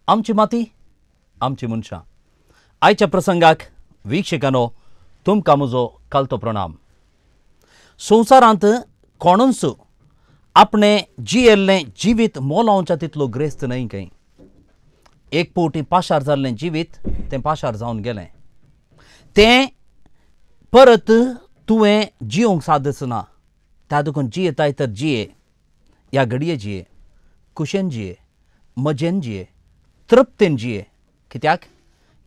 आमची माती आमची मनशां आयच्या प्रसंगाक वीक्षकांनो तुमकां म्हजो कालतो प्रणाम। संवसारांत कोणूच आपणें जियेल्लें जिवीत मोलावच्या तितलो ग्रेस्त न्हय खंय। एक फावटी पाशार जाल्लें जिवीत तें पाशार जावन गेलें, तें परत तुवें जियोंक सादच ना। त्या देखून जियेताय तर जिये, ह्या घडये जिये, कुशेन जिये, मजेन जिये, तृप्तेन जिये। कित्याक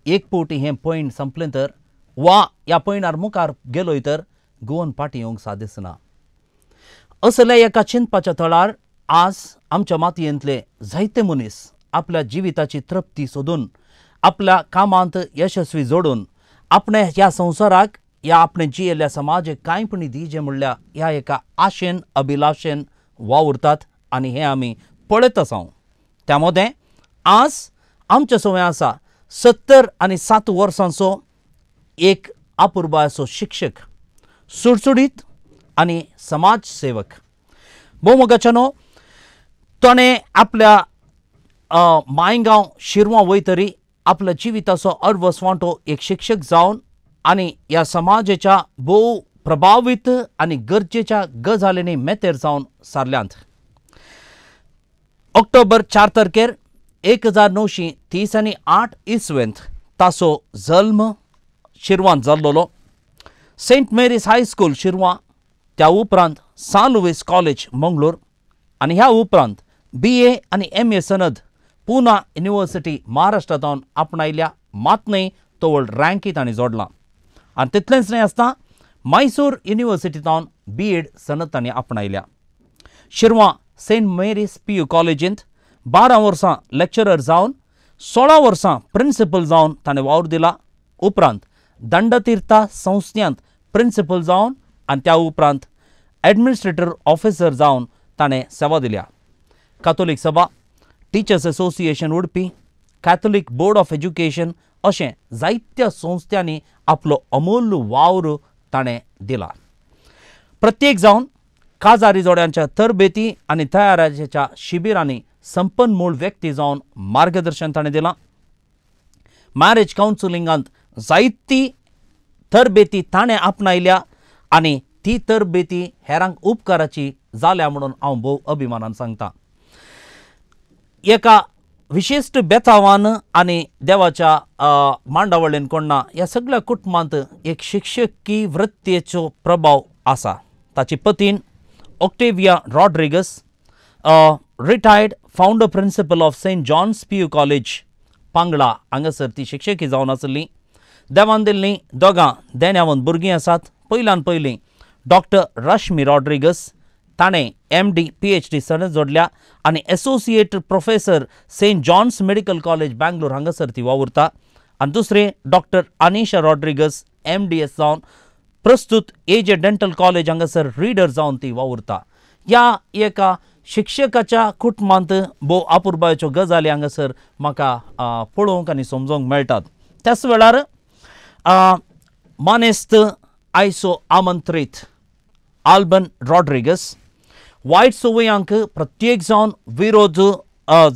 एक फावटी हें पयण संपलें तर वा ह्या पयणार मुखार गेलोय तर गोवन फाटीं येवंक सादच ना। असल्या एका चिंतपाच्या थळार आज आमच्या मातयेंतले जायते मनीस आपल्या जिविताची तृप्ती सोदून आपल्या कामांत यशस्वी जोडून आपणे ह्या संवसाराक ह्या आपणे जियेल्ल्या समाजाक कांयपणी दिजे म्हणल्यार ह्या एका आशेन अभिलाशेन वावुरतात आनी हें आमी पळयत आसा। त्या मदें आज आमच्या सवय आसा 77 वर्सांचो एक आपुरबायेचो शिक्षक, सुडसुडीत आनी समाज सेवक भोवमोगाच्यानो ताणें आपल्या मायगांव शिरवां वयतरी आपल्या जिविताचो अर्वस वांटो एक शिक्षक जावन आनी ह्या समाजाच्या भोव प्रभावीत आनी गरजेच्या गजालींनी मेतेर जावन सारल्यांत। ऑक्टोबर 4 तारखेर 1938 इसवेंत ताचो जल्म शिरवांत जाल्लो। सेंट मेरीज हायस्कूल शिरवां, त्या उपरांत सान लुईस कॉलेज मंगळूर आनी ह्या उपरांत BA आनी MA सनद पुना युनिवर्सिटी महाराष्ट्रांत आपणायल्या, मात न्हय तवळ रँकी तांणी जोडला आनी तितलेंच न्हय आसता मैसूर युनिवर्सिटींत BEd सनद तांणी आपणायल्या। शिरवां सेंट मेरीज PU कॉलेजींत 12 वर्सां लेक्चरर जावन 16 वर्सां प्रिंसिपल जावन ताणें वावर दिला। उपरांत दंडतीर्था संस्थेंत प्रिंसिपल जावन आनी त्या उपरांत एडमिनिस्ट्रेटर ऑफिसर जावन ताणें सेवा दिल्या। कातोलीक सभा, teachers association Udupi, Catholic board of education अशें जायत्या संस्थांनी आपलो अमूल्य वावर ताणें दिला। प्रत्येक जावन काजारी जोड्यांच्या तरबेती आनी तयाराच्या शिबिरांनी संपन्न मूळ व्यक्ती जावन मार्गदर्शन ताणें दिलां। मॅरेज कावन्सिलिंगांत जायती तरबेती ताणें आपणायल्या आनी ती तरबेती हेरांक उपकाराची जाल्या म्हणून हांव भोव अभिमानान सांगता। एका विशिश्ट बेतावान आनी देवाच्या मांडावळीन कोण्णा ह्या सगळ्या कुटुंबांत एक शिक्षकी वृत्तेचो प्रभाव आसा। ताची पतीन Octavia Rodrigues, retired founder principal of Saint John's PU college Pangla हांगासर ती शिक्षकी जावन आसली। देवान दिल्लीं दोगां देण्यावन भुरगीं आसात। पयल्यान पयलीं डॉक्टर रश्मी रॉड्रिगस, ताणें MD PhD सनद जोडल्या आनी associate professor Saint John's medical college Bangalore हांगासर ती वावुरता। आनी दुसरें डॉक्टर अनिशा रॉड्रिगस MDS जावन प्रस्तुत AJ dental college हांगासर रिडर जावन ती वावुरता। ह्या एका शिक्षकाच्या कुटुंबांत भोव आपुरबायेच्यो गजाली हांगासर म्हाका पळोवंक आनी समजोवंक मेळटात। त्याच वेळार मानेस्त आयचो आमंत्रीत आल्बन रॉड्रिगस वायट संवयांक प्रत्येक जावन विरोध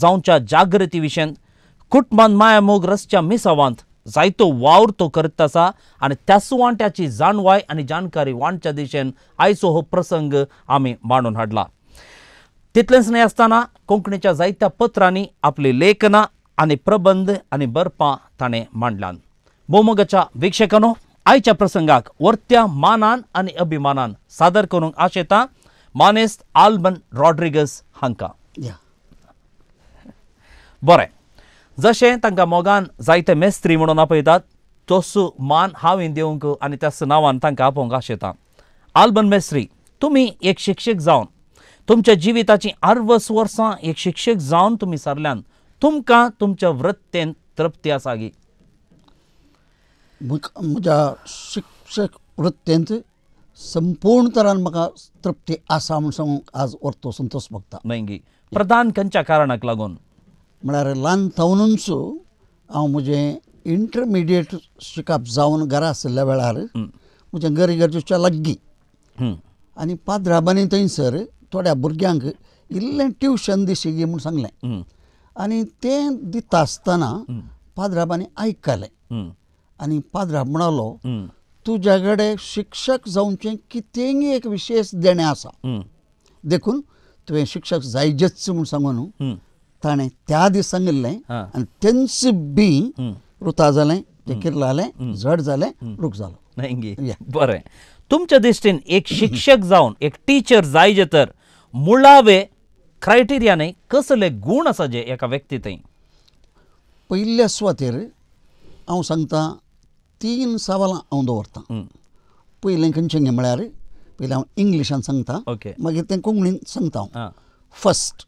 जावच्या जागृती विशयांत कुटुंबांत मायामोग रसच्या मिसावांत जायतो वावर तो करत आसा आनी त्याच वांट्याची जाणवाय आनी जानकारी वांटच्या दिशेन आयचो हो प्रसंग आमी मांडून हाडला। तितलेंच न्हय आसतना कोंकणीच्या जायत्या पत्रांनी आपली लेखनां आनी प्रबंध आनी बरपां ताणें मांडल्यान। भोवमोगाच्या वीक्षकांनो आयच्या प्रसंगाक वर्त्या मानान आनी अभिमानान सादर करूंक आशेता मानेस्त आल्बन रॉड्रिगस हांकां। बरें, जशें तांकां मोगान जायते मेस्त्री म्हणून आपयतात तसो मान हांवें दिवंक आनी त्याच नांवान तांकां आपोवंक आशेता। आल्बन मेस्त्री, तुमी एक शिक्षक जावन तुमच्या जिविताची 60 वर्सां एक शिक्षक जावन तुमी सारल्यान, तुमकां तुमच्या वृत्तेन तृप्ती आसा गी? म्हज्या शिक्षक वृत्तेंत संपूर्ण तरान म्हाका तृप्ती आसा म्हूण सांगूंक आज वर्तो संतोष भोगता। न्हय गी? प्रधान खंयच्या कारणाक लागून? म्हळ्यार ल्हान थावनूच हांव म्हजें इंटरमिडिएट शिकप जावन घरा आशिल्ल्या वेळार म्हज्या घरी गरजेच्या लागीं आनी पाद्राबांनी थंयसर थोड्या भुरग्यांक इल्लें ट्युशन दिशी म्हूण सांगलें आनी तें दिता आसतना पाद्राबांनी आयकलें आनी पाद्राब म्हणालो तुज्या कडेन शिक्षक जावचें कितेंय एक विशेश देणें आसा, देखून तुवें शिक्षक जायजेच म्हूण सांगून ताणें त्या दीस सांगिल्लें आनी तेंच बी रुता जालें, तें किर्लालें, झड जालें, रूख जालो. बरें, तुमच्या दृश्टीन एक शिक्षक जावन एक टिचर जायजे तर मुळावे क्रायटेरिया न्हय कसले गूण आसा जे एका व्यक्ती थंय? पयल्या सुवातेर हांव सांगता 3 सवालां हांव दवरतां. पयलें खंयचें म्हळ्यार पयलें हांव इंग्लिशान सांगता, मागीर तें कोंकणीन सांगता हांव. First,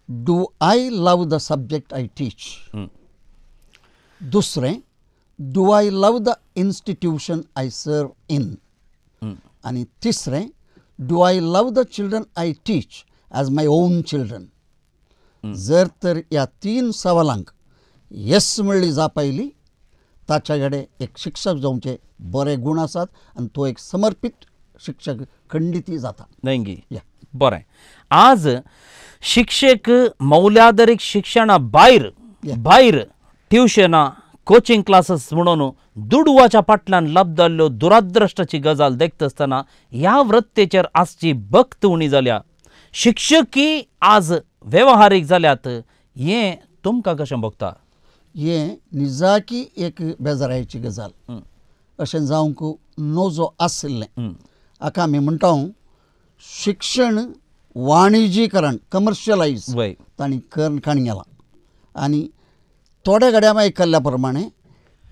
do I love the subject I teach? दुसरें, do I love the institution I serve in? आनी तिसरें, do I love the children I teach as my own children? जर तर ह्या 3 सवालांक येस म्हणली जाप आयली, ताच्या कडेन एक शिक्षक जावचे बरे गूण आसात आनी तो एक समर्पीत शिक्षक खंडिती जाता. न्हय? बरें, आज शिक्षक मौल्यादरीक शिक्षणा भायर भायर ट्युशनां, कोचिंग क्लासीस म्हणून दुडवाच्या फाटल्यान लब्दाल्ल्यो दुराद्रश्टाची गजाल देखता आसतना ह्या वृत्तेचेर आजची भक्त उणी जाल्या. शिक्षकी आज वेवहारीक जाल्यात, हें तुमकां कशें भोगता? हें निजाकी एक बेजारायची गजाल. अशें जावंक नजो आशिल्लें. हाका आमी म्हणटा शिक्षण वाणिज्यीकरण, कमर्शियलायज तांणी करून काण गेलां. आनी थोड्या घड्या आयकल्ल्या प्रमाणे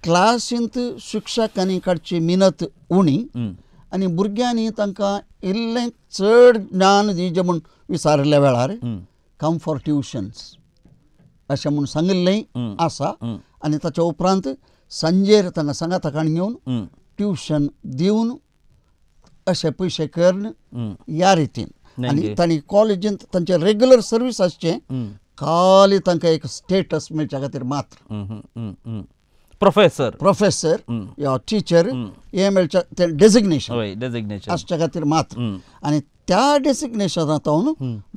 क्लासींत शिक्षकांनी काडची मिनत उणी आनी भुरग्यांनी तांकां इल्लें चड ज्ञान दिवचें म्हूण विचारिल्ल्या वेळार कम फॉर ट्युशन्स अशें म्हूण सांगिल्लें आसा. आनी ताच्या उपरांत सांजेर तांकां सांगाता काण घेवन ट्युशन दिवन अशे पयशे करून ह्या रितीन. आनी तांणी कॉलेजींत तांचे रेगुलर सर्वीस आसचें, खाली तांकां एक स्टेटस मेळच्या खातीर मात्र प्रोफेसर प्रोफेसर या टिचर हें मेळच्या तें डेजिग्नेशन आसच्या खातीर मात्र. आनी त्या डेजिग्नेशनांत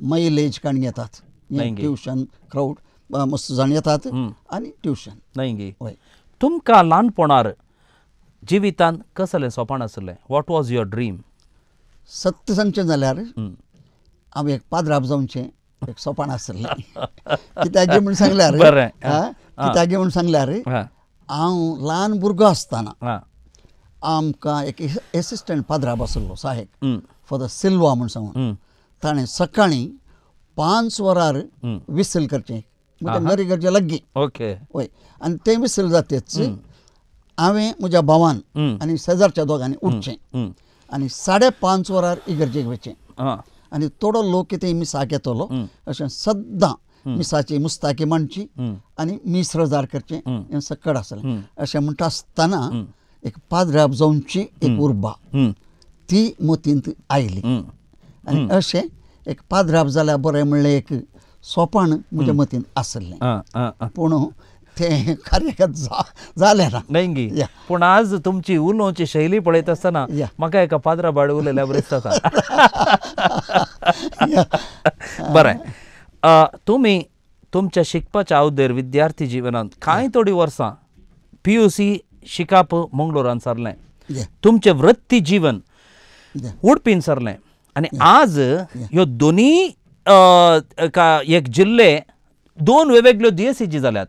मायलेज काण घेतात, ट्युशन क्रावड मस्त जाण येतात आनी ट्युशन. न्हय? तुमकां ल्हानपणार जिवितांत कसलें सोपान आसलें? What was your dream? सत्य सांगचें जाल्यार हांव एक पाद्राब जावचें एक सोपान आसलें. कित्याक म्हूण सांगल्यार, कित्याक म्हूण सांगल्यार हांव ल्हान भुरगो आसतना आमकां एक एसिस्टंट पाद्राब आसलो साहेब, फादर सिल्वा म्हूण सांगून. ताणें सकाळीं 5 वरार विसल करचें म्हज्या घरी गरजे लागीं. वय, आनी तें विसल जातेच हांवें म्हज्या भावान आनी शेजारच्या दोगांनी उठचें आनी 5:30 वरार इगर्जेक वचचें आनी थोडो लोक कितें मिसाक येतलो अशें सद्दां मिसाची मुस्ताकी मांडची आनी मीस रजार करचें हें सकड आसलें. अशें म्हणटा आसतना एक पाद्राब जावची एक उर्बा ती मतींत आयली आनी अशें एक पाद्राब जाल्यार बरें म्हणलें एक सोपान म्हज्या मतींत आसलें. पूण तें कार्यगत जालें ना. न्हय? पूण आज तुमची उलोवची शैली पळयता आसतना म्हाका एका पाद्रा बाड उलयल्या बरें दिसता. बरें, तुमी तुमच्या शिकपाच्या अवधेर विद्यार्थी जिवनांत कांय थोडीं वर्सां PUC शिकप मंगळूरान सरलें, तुमचें वृत्ती जीवन उडपीन सरलें आनी आज ह्यो दोनी एक जिल्ले 2 वेगवेगळ्यो DSCG जाल्यात.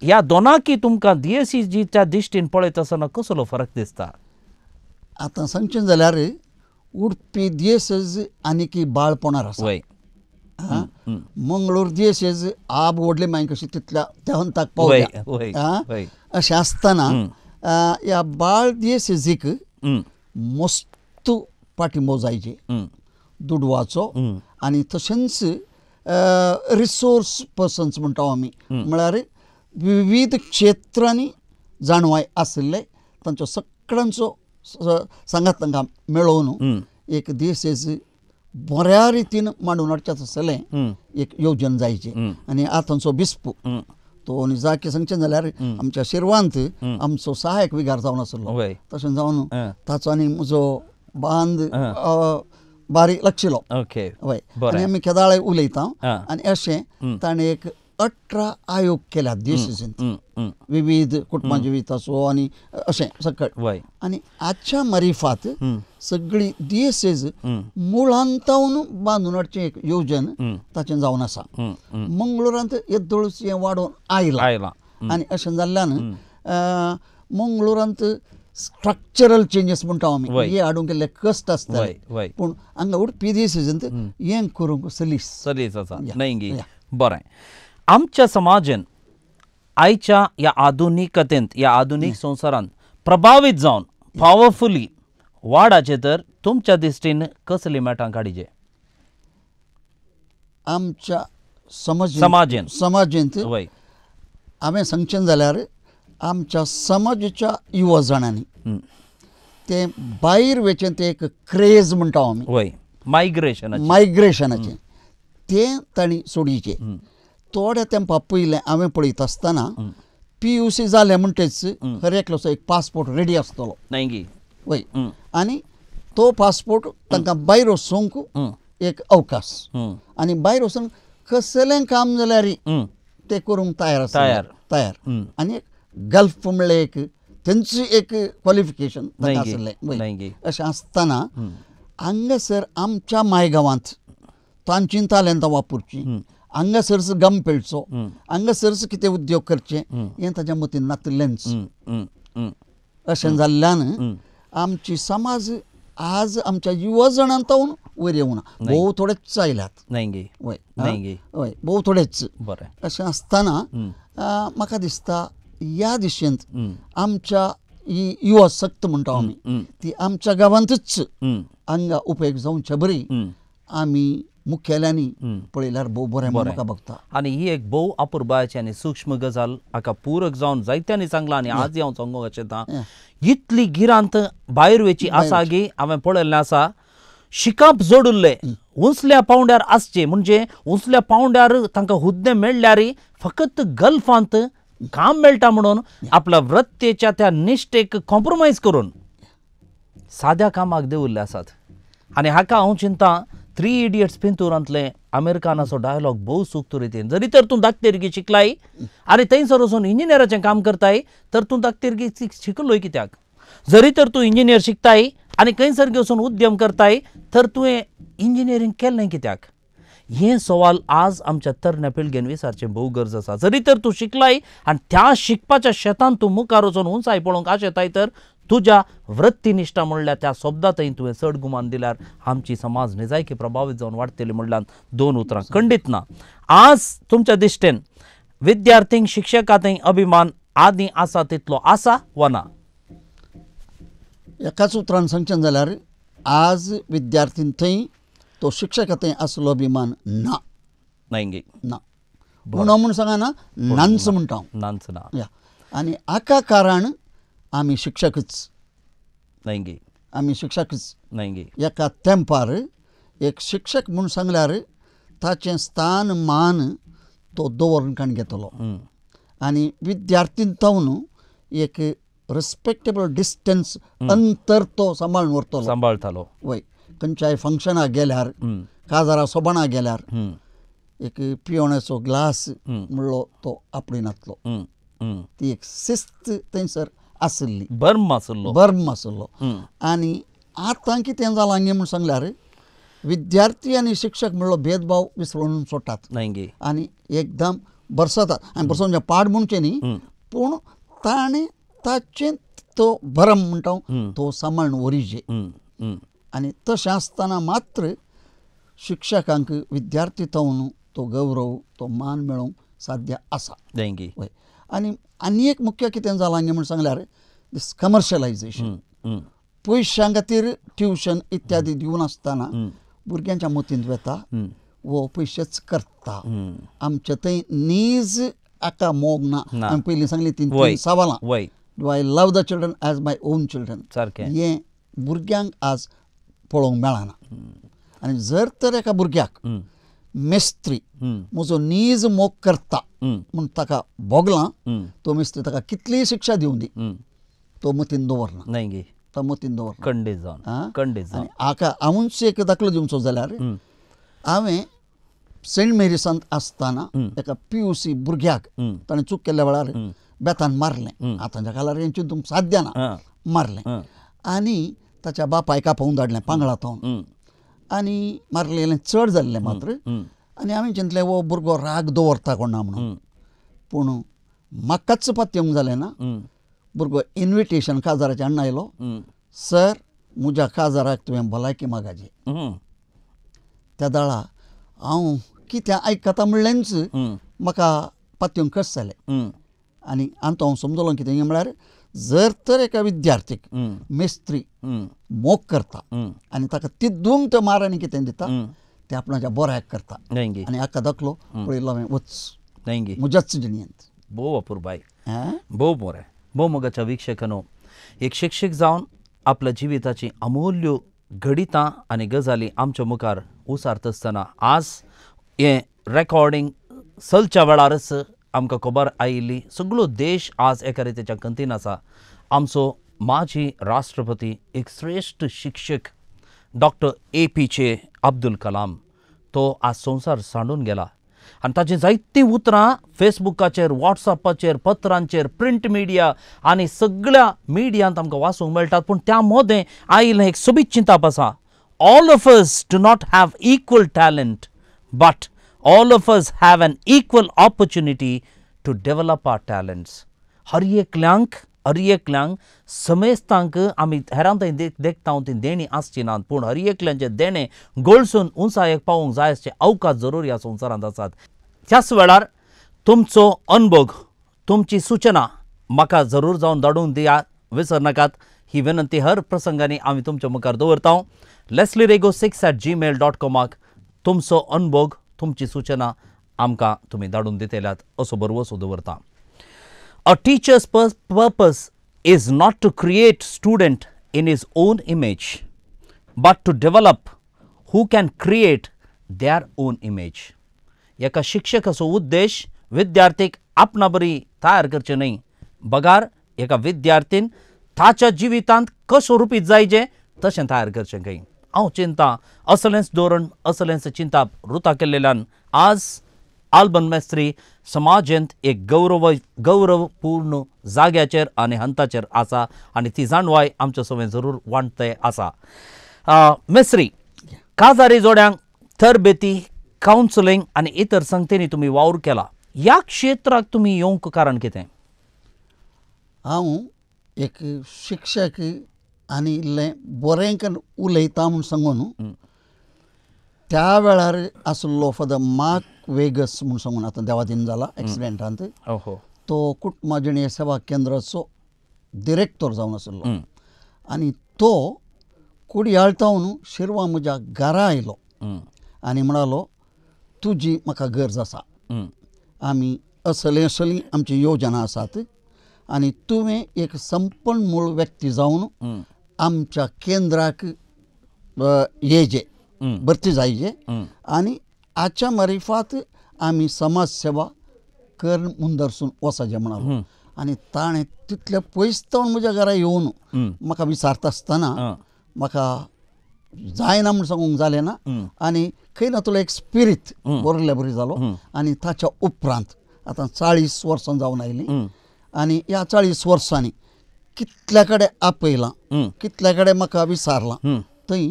ह्या दोनाकी तुमकां DSCGच्या दृश्टीन पळयता आसतना कसलो फरक दिसता? आतां सांगचें जाल्यार उडपी DSS आनीक बाळपणार आसा. मंगळूर DSS आब व्हडली माय कशी तितल्या त्या हंताक पावल्या. अशें आसतना ह्या बाळ DSSीक मस्त पाठिंबो जायचे दुडवाचो आनी तशेंच रिसोर्स पर्सन्स म्हणटा आमी, म्हळ्यार विविध क्षेत्रांनी जाणवाय आशिल्ले तांचो सगळ्यांचो सांगात तांकां मेळोवन एक DSS बऱ्या रितीन मांडून हाडचें आसलें एक योजन जायचें. आनी आतांचो बिस्पू तो निजाकी सांगचें जाल्यार आमच्या शिरवांत आमचो सहायक विगार जावन आसलो. तशें जावन ताचो आनी म्हजो बांद बारीक लागशिल्लो. हय, आनी आमी केदाळाय उलयता आनी अशें ताणें एक 18 आयोग केल्यात दिसेसींत विविध कुटुंबां जिविताचो आनी अशें सकळ आनी आजच्या मरिफात सगळी दिसेज मुळांतावन बांदून हाडचें एक योजन ताचें जावन आसा. मंगळुरांत येदोळच हें वाडोवन आयलां आनी अशें जाल्ल्यान मंगळुरांत स्ट्रक्चरल चेंजीस म्हणटा आमी हे हाडूंक केल्ले कश्ट आसताले पूण हांगा उडपी दिसेजींत हें करूंक सलीस सलीस आसा न्हय गी. बरें, आमच्या समाजान आयच्या ह्या आधुनिकतेंत ह्या आधुनीक संवसारांत प्रभावीत जावन पावरफुली वाडाचें तर तुमच्या दृश्टीन कसली मेटां काडीचे आमच्या समाजेन समाजेंत? हांवें सांगचें जाल्यार आमच्या समाजाच्या युवा जाणांनी ते भायर वचें ते एक क्रेज म्हणटा आमी मायग्रेशन मायग्रेशनाचें तें तांणी सोडीचें. थोड्या तेंपा पयलें हांवें पळयता आसतना PUC जालें म्हणटच हर एकलोचो एक पासपोर्ट रेडी आसतलो वय आनी तो पासपोर्ट तांकां भायर वचूंक एक अवकाश आनी भायर वचून कसलें काम जाल्यार ते करूंक तयार आसा तयार आनी एक गल्फ म्हणलें एक तेंची एक क्वॉलिफिकेशन तांकां आसलें. अशें आसतना हांगासर आमच्या मायगांवांत तांची तालेंतां वापरचीं, हांगासरच गम पेळचो, हांगासरच कितें उद्योग करचे हें ताच्या मतीन नातलेंच. अशें जाल्ल्यान आमची समाज आज आमच्या युवा जाणांतावन वयर येवना, भोव थोडेच आयल्यात वय वय भोव थोडेच. अशें आसतना म्हाका दिसता ह्या दिशेंत आमच्या ही युवा शक्त म्हणटा आमी ती आमच्या गांवांतूच हांगा उपयोग जावचे बरी आमी मुखेल्यांनी पळयल्यार भोव बरें म्हाका बघता. आनी ही एक भोव अपुरबायेची आनी सूक्ष्म गजाल हाका पूरक जावन जायत्यांनी सांगलां आनी आज हांव सांगूंक शकता इतली गिरांत भायर वयची आसा गी हांवें पळयल्लें आसा. शिकप जोडिल्लें उंचल्या पावंड्यार आसचें म्हणजे उंचल्या पावंड्यार तांकां हुद्दे मेळ्ळ्यार फकत गल्फांत काम मेळटा म्हणून आपल्या वृत्तेच्या त्या निश्ठेक कॉम्प्रोमायज करून साद्या कामाक देंविल्ले आसात. आनी हाका हांव चिंता 3 इडियट्स पिंतुरांतलें अमेरिकनाचो डायलॉग भोव सुक्त रितीन, जरी तर तूं दाक्तेरगी शिकलाय आनी थंयसर वचून इंजिनियराचें काम करताय तर तूं दाक्तेरगी शिकलोय कित्याक, जरी तर तूं इंजिनियर शिकताय आनी खंयसर वचून उद्यम करताय तर तुवें इंजिनियरींग केल्लें कित्याक, हें सवाल आज आमच्या तरण्या पिळगेन विचारचें भोव गरज आसा. जरी तर तूं शिकलाय आनी त्या शिकपाच्या शेतान तूं मुखार वचून उंचाय पळोवंक आशेताय तर तुज्या वृत्तीनिश्ठा म्हणल्यार त्या शब्दांतय तुवें चड गुमान दिल्यार आमची समाज निजायकी प्रभावीत जावन वाडटली म्हणल्यार दोन उतरां खंडीत ना. आज तुमच्या दिश्टीन विद्यार्थींक शिक्षकांतय अभिमान आदीं आसा तितलो आसा वा ना? एकाच उतरान सांगचें जाल्यार आज विद्यार्थीं थंय तो शिक्षका थंय आसलो अभिमान ना ना म्हणून म्हूण सांगना नांच म्हणटा हांव नांच ना. आनी हाका कारण आमी शिक्षकच आमी शिक्षकच. एका तेंपार एक शिक्षक म्हूण सांगल्यार ताचें स्थान मान तो दवरून काण घेतलो आनी विद्यार्थी तावन एक रिस्पेक्टेबल डिस्टन्स अंतर तो सांबाळून व्हरतलो सांबाळटालो वय. खंयच्याय फंक्शनाक गेल्यार काजारा सोबणाक गेल्यार एक पिवण्याचो ग्लास म्हणलो तो आपणें नातलो, ती एक शिस्त थंयसर आशिल्ली, बर्म आशिल्लो बर्म आशिल्लो. आनी आतां कितें जालां म्हूण सांगल्यार विद्यार्थी आनी शिक्षक म्हणलो भेदभाव विसरून सोडटात आनी एकदम बरसतात आनी बरसोवन पाड म्हणचें न्ही पूण ताणें ताचें तो भरम म्हणटा तो सांबाळून व्हरीजे. आनी तशें आसतना मात्र शिक्षकांक विद्यार्थी तावन तो गौरव तो मान मेळोवंक साध्य आसा. वय. आनी आनी एक मुख्य कितें जालां म्हूण सांगल्यार दीस कमर्शलायजेशन, पयशां खातीर ट्युशन इत्यादी दिवन आसतना भुरग्यांच्या मतींत वता वो पयशेच करता. आमचे थंय नीज आका मोग ना. आमी पयलीं सांगली तीन सवालां, do I love the children as my own children, हें भुरग्यांक आज पळोवंक मेळना. आनी जर तर एका भुरग्याक मेस्त्री म्हजो नीज मोग करता म्हूण ताका भोगलां तो मेस्त्री ताका कितलीय शिक्षा दिवं दी तो मतीन दवरना, तो मतीन दवरना. आनी हाका हांवूच एक दाखलो दिवचो जाल्यार हांवें सेंट मेरीसांत आसतना एका PUC भुरग्याक ताणें चूक केल्ल्या वेळार बेतान मारलें. आतांच्या काळार हें चिंतूंक साध्य ना. मारलें आनी ताच्या बापायक आपोवन धाडलें पांगळा थावन आनी मारलेलें चड जाल्लें मात्र. आनी आमी चिंतलें हो भुरगो राग दवरता कोणा म्हणून, पूण म्हाकाच पातयेवंक जालें ना. भुरगो इन्विटेशन काजाराचें हाडून आयलो, सर म्हज्या काजाराक तुवें भलायकी मागाची. त्या दाळा हांव कितें आयकता म्हणलेंच म्हाका पातयेवंक कशें जालें. आनी आतां हांव समजलो कितें म्हळ्यार जर तर एका विद्यार्थीक मेस्त्री मोग करता आनी ताका तिद्दूंक तो मार आनी कितें दिता ते आपणाच्या बऱ्याक करता. आनी हाका दाखलो पळयलो हांवें वच म्हज्याच जिणेंत. भोव अपुरबाय, भोव बरें. भोव मोगाच्या वीक्षकांनो, एक शिक्षक जावन आपल्या जिविताची अमूल्य घडितां आनी गजाली आमच्या मुखार उसारता आसतना आज हें रेकॉर्डिंग चलच्या वेळारच आमकां खबर आयिल्ली सगळो देश आज एका रितीच्या कंतीन आसा. आमचो माजी राष्ट्रपती एक श्रेश्ठ शिक्षक डॉक्टर APJ Abdul Kalam तो आज संवसार सांडून गेला आनी ताची जायतीं उतरां फेसबुकाचेर, वॉट्सएपाचेर, पत्रांचेर, प्रिंट मिडिया आनी सगळ्या मिडियांत आमकां वाचूंक मेळटात. पूण त्या मदें आयिल्लें एक सोबीत चिंताप आसा, all of us do not have equal talent but all of us have an equal opportunity to develop our talents. हर एकल्यांक समेस्तांक आमी हेरां थंय देखता ती देणी आसची नात, पूण हर एकल्यांचें देणें गळसून उंचायेक पावूंक जाय आसचे अवकाश जरूर ह्या संवसारांत आसात. त्याच वेळार तुमचो अनभोग, तुमची सुचना म्हाका जरूर जावन धाडून दियात, विसरनाकात. ही विनंती हर प्रसंगांनी आमी तुमच्या मुखार दवरता. leslyrego6@gmail.com तुमचो अनभोग, तुमची सूचना आमकां तुमी धाडून दितल्यात असो भरवसो दवरता. A teacher's purpose is not to create student in his own image, but to develop who can create their own image. एका शिक्षकाचो उद्देश विद्यार्थीक आपणा बरी तयार करचें न्हय, बगार एका विद्यार्थीन ताच्या जिवितांत कसो रुपीत जायचें तशें तयार करचें खंय. हांव चिंता असलेंच धोरण, असलेंच चिंताप रुता केल्ल्यान आज आल्बन मेस्त्री समाजेंत एक गौरवपूर्ण जाग्याचेर आनी हंताचेर आसा आनी ती जाणवाय आमच्या सगळें जरूर वांटते आसा. मेस्त्री, काजारी जोड्यांक तरबेती, कावन्सिलिंग आनी इतर संगतेनी तुमी वावर केला, ह्या क्षेत्राक तुमी येवंक कारण कितें? हांव एक शिक्षक आनी इल्लें बरें करून उलयता म्हूण सांगून त्या वेळार आसलो फादर मार्क वेगस म्हूण सांगून, आतां देवादीन जाला एक्सिडेंटांत, तो कुटुंबा जिणे सेवा केंद्राचो डिरेक्टर जावन आसलो आनी तो कोडयाळतावन शिरवा म्हज्या घरा आयलो आनी म्हणालो तुजी म्हाका गरज आसा, आमी असली असली आमची योजना आसात आनी तुवें एक संपन्न मूळ व्यक्ती जावन आमच्या केंद्राक येजे, भरती जायजे आनी आच्या मारिफात आमी समाज सेवा कर मुंदरसून वचाजे म्हणालो. आनी ताणें तितले पयस जावन म्हज्या घरा येवन म्हाका विचारता आसतना म्हाका जायना म्हूण सांगूंक जालें ना आनी खंय ना तुला एक स्पिरीत बरयल्ल्या बरी जालो. आनी ताच्या उपरांत आतां 40 वर्सां जावन आयलीं आनी ह्या 40 वर्सांनी कितल्या कडेन आपयलां, कितल्या कडेन म्हाका विचारलां, थंय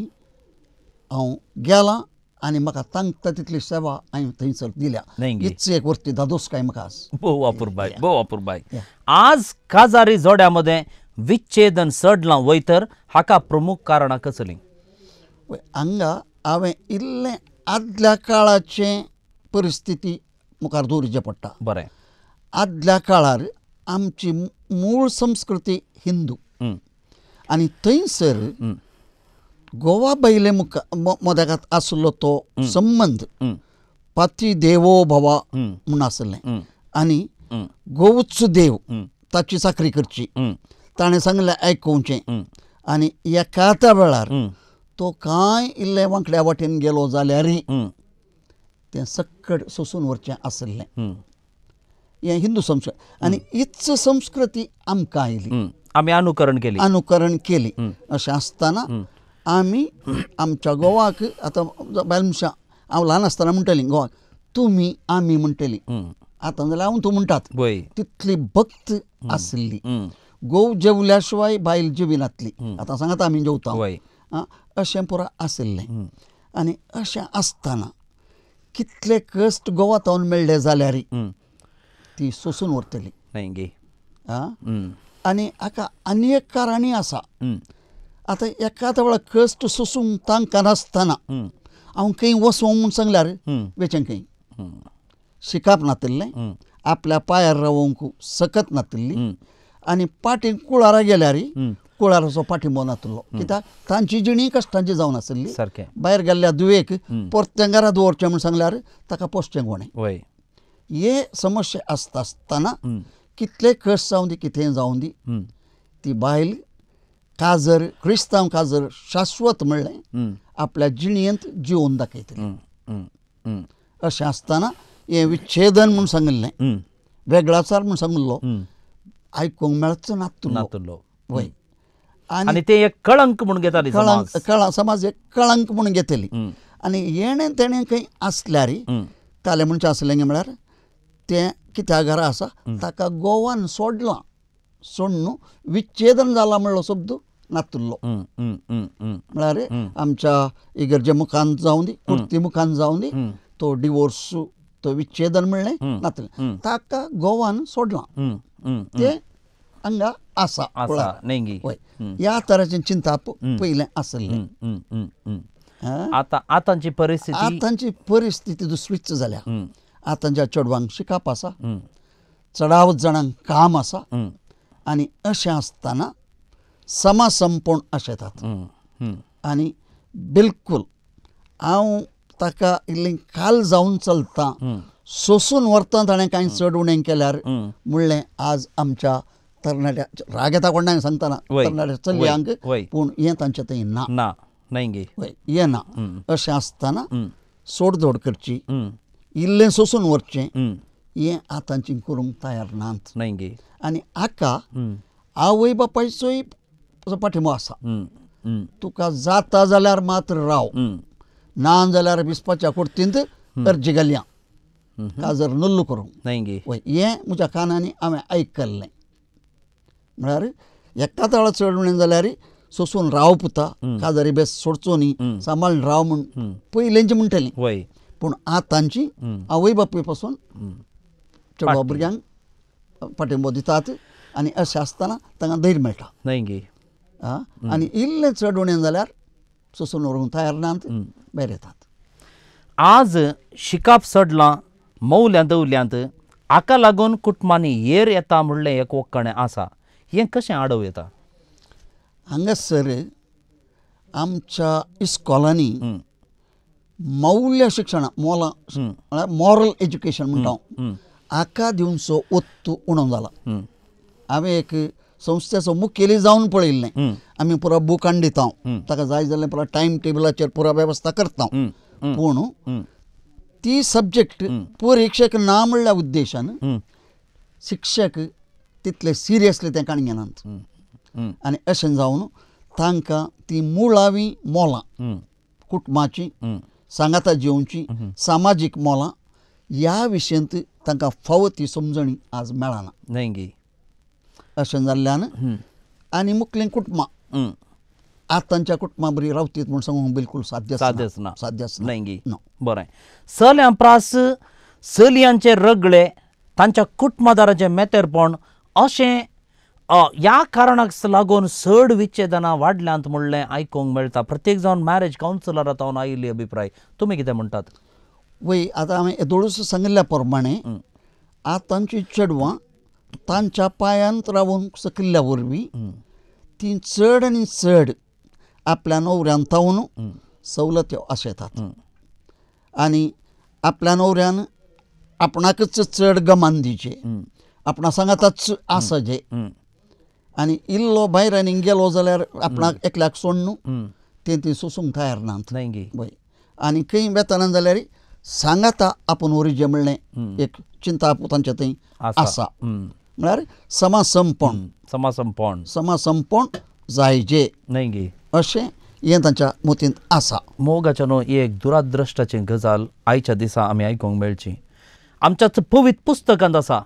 हांव गेलां आनी म्हाका तांकता तितली सेवा हांवें थंयसर दिल्या. इतली एक वरती धादोसकाय म्हाका आज. भोव अपुरबाय, भोव अपुरबाय. आज काजारी जोड्या मदें विच्छेदन चडलां वयतर हाका प्रमुख कारणां कसलीं? हांगा हांवें इल्लें आदल्या काळाचें परिस्थिती मुखार दवरचें पडटा. बरें, आदल्या काळार आमची मूळ संस्कृती हिंदू आनी थंयसर गोवा बायले मदेकात आसलो तो संबंद पती देवो भवा म्हूण आसलें आनी गोवूच देव ताची चाकरी करची, ताणें सांगलें आयकुचें आनी एकाच वेळार तो कांय इल्लें वांकड्या वाटेन गेलो जाल्यारय तें सक्कड सोसून व्हरचें आसलें. हें हिंदू संस्कृती आनी हीच संस्कृती आमकां आयली, आमी अनुकरण केली, अनुकरण केली. अशें आसतना आमी आमच्या गोवाक आतां बायल मनशां हांव ल्हान आसतना म्हणटालीं गोवाक तुमी आमी म्हणटली आतां जाल्यार हांव तूं म्हणटात तितली भक्त आसली. गोव जेवल्या शिवाय बायल जेविनातली आतां सांगात आमी जेवता अशें पुरो आशिल्लें. आनी अशें आसतना कितले कश्ट गोवा तावन मेळ्ळे जाल्यार ती सोसून व्हरतली. आनी हाका आनी एक कारणय आसा. आतां एकाच वेळार कश्ट सोसूंक तांकां नासतना हांव खंय वचूं म्हूण सांगल्यार वेचें खंय शिकप नातिल्लें आपल्या पांयार रावंक सकत नातिल्ली आनी पाटी कुळारा गेल्यार कुळाराचो पाठिंबो नातिल्लो कित्याक तांची जिणी कश्टांची जावन आशिल्ली. भायर गेल्ल्या दुवेक परतें घरा दवरचें म्हूण सांगल्यार ताका पोसचें कोणें. हे समस्या आसता आसतना कितले कश्ट जावं दी कितें जावं दी ती बायल काजर क्रिस्तांव काजर शाश्वत म्हणलें आपल्या जिणेंत जिवोवन दाखयतली. अशें आसतना हें विच्छेदन म्हूण सांगिल्लें वेगळाचार म्हूण सांगिल्लो आयकूंक मेळचो नातुल्लो. वय आनी ते एक कळंक म्हूण घेताली समाज एक कळंक म्हूण घेतली. आनी येणें तेणें खंय आसल्यार कालें म्हणचें आसलें म्हळ्यार तें कित्या घरा आसा ताका गोवान सोडलां सोडून विच्छेदन जालां म्हणलो शब्द नातुल्लो. म्हळ्यार आमच्या इगर्जे मुखान जावं दी कुर्ती मुखान जावं दी तो डिवोर्स तो विच्छेदन म्हणलें नातलें ताका गोवान सोडलां तें हांगा आसा. वय ह्या तराचें चिंताप पयलें आसलें. आतां आतांची परिस्थिती आतांची परिस्थिती दुसरीच जाल्या. आतांच्या चेडवांक शिकप आसा चडावत जाणांक काम आसा आनी अशें आसतना समाज संपूर्ण अशें येतात. आनी बिलकूल हांव ताका इल्लें काल जावन चलता सोसून व्हरता ताणें कांय चड उणें केल्यार म्हणलें आज आमच्या तरणाट्या राग येता कोणाक सांगतना तरणाट्या चलयांक पूण हें तांचें थंय ना वय हें ना. अशें आसतना सोडदोड करची इल्लें सोसून व्हरचें हें आतांची करूंक तयार नात. आनी हाका आवय बापायचोय पाठिंबो आसा. तुका जाता जाल्यार मात्र राव ना जाल्यार बिस्पाच्या कुर्तींत अर्जी घालया काजर नल्लू करूंक. वय हें म्हज्या कानांनी हांवें आयकल्लें. म्हळ्यार एकाच वेळार चड उणें जाल्यार सोसून राव पुता काजारी बेस सोडचो न्ही सांबाळून राव म्हूण पयलेंची म्हणटली. पूण आतांची आवय बापूय पासून चेडवा भुरग्यांक पाठिंबो दितात आनी अशें आसतना तांकां धैर्य मेळटा. आनी इल्लें चड उणें जाल्यार सोसून व्हरूंक तयार नात भायर येतात. आज शिकप चडलां मौल्यांत दवल्यांत हाका लागून कुटुंबांनी येर येता म्हणलें एक वखणें आसा हें कशें आडोवं येता? हांगासर आमच्या इस्कॉलांनी मौल्य शिक्षणां मोलां म्हळ्यार मॉरल एज्युकेशन म्हणटा हांव हाका दिवचो ओत्तू उणो जाला. हांवें एक संस्थेचो मुखेली जावन पळयल्लें. आमी पुरो बूक हाडून दिता ताका जाय जाल्यार पुरो टायम टेबलाचेर पुरो वेवस्था करता पूण ती सब्जेक्ट परिक्षेक ना म्हणल्या उद्देशान शिक्षक तितले सिरियसली तें काण घेनात आनी अशें जावन तांकां ती मुळावी मोलां कुटुंबाची सांगाता जिवची सामाजीक मोलां ह्या विशयांत तांकां फावो ती समजणी आज मेळना. अशें जाल्ल्यान आनी मुखलीं कुटुंबां आतांच्या कुटुंबां बरी रावतीत म्हूण सांगूंक बिलकूल साध्यच ना. साध्यच ना. बरें, चलयां प्रास चलयांचे रगळे तांच्या कुटुंबादाराचें मेतेरपण अशें ह्या कारणाक लागून चड विच्छेदनां वाडल्यांत म्हणलें आयकूंक मेळटा. प्रत्येक जावन मॅरेज कावन्सिलरा तावन आयिल्ली अभिप्राय तुमी कितें म्हणटात? वय आतां हांवें येदोळूच सांगिल्ल्या प्रमाणे आतांची चेडवां तांच्या पांयांत रावूंक सकिल्ल्या वरवीं तीं चड आनी चड आपल्या न्हवऱ्यान तावन सवलत्यो आशेतात आनी आपल्या न्हवऱ्यान आपणाकच चड गमान दिवचें आपणा सांगाताच आसचें आनी इल्लो भायर आनी गेलो जाल्यार आपणाक एकल्याक सोडून तें ती सोसूंक तयार नात. वय आनी खंय वेतना जाल्यार सांगाता आपूण वरीचें म्हणलें एक चिंता तांचे थंय आसा. म्हळ्यार समासंपण समासंपण जायजे अशें हें तांच्या मतींत आसा. मोगाच्या न्हू ही एक दुराद्रश्टाची गजाल आयच्या दिसा आमी आयकूंक मेळची. आमच्याच पवित्र पुस्तकांत आसा,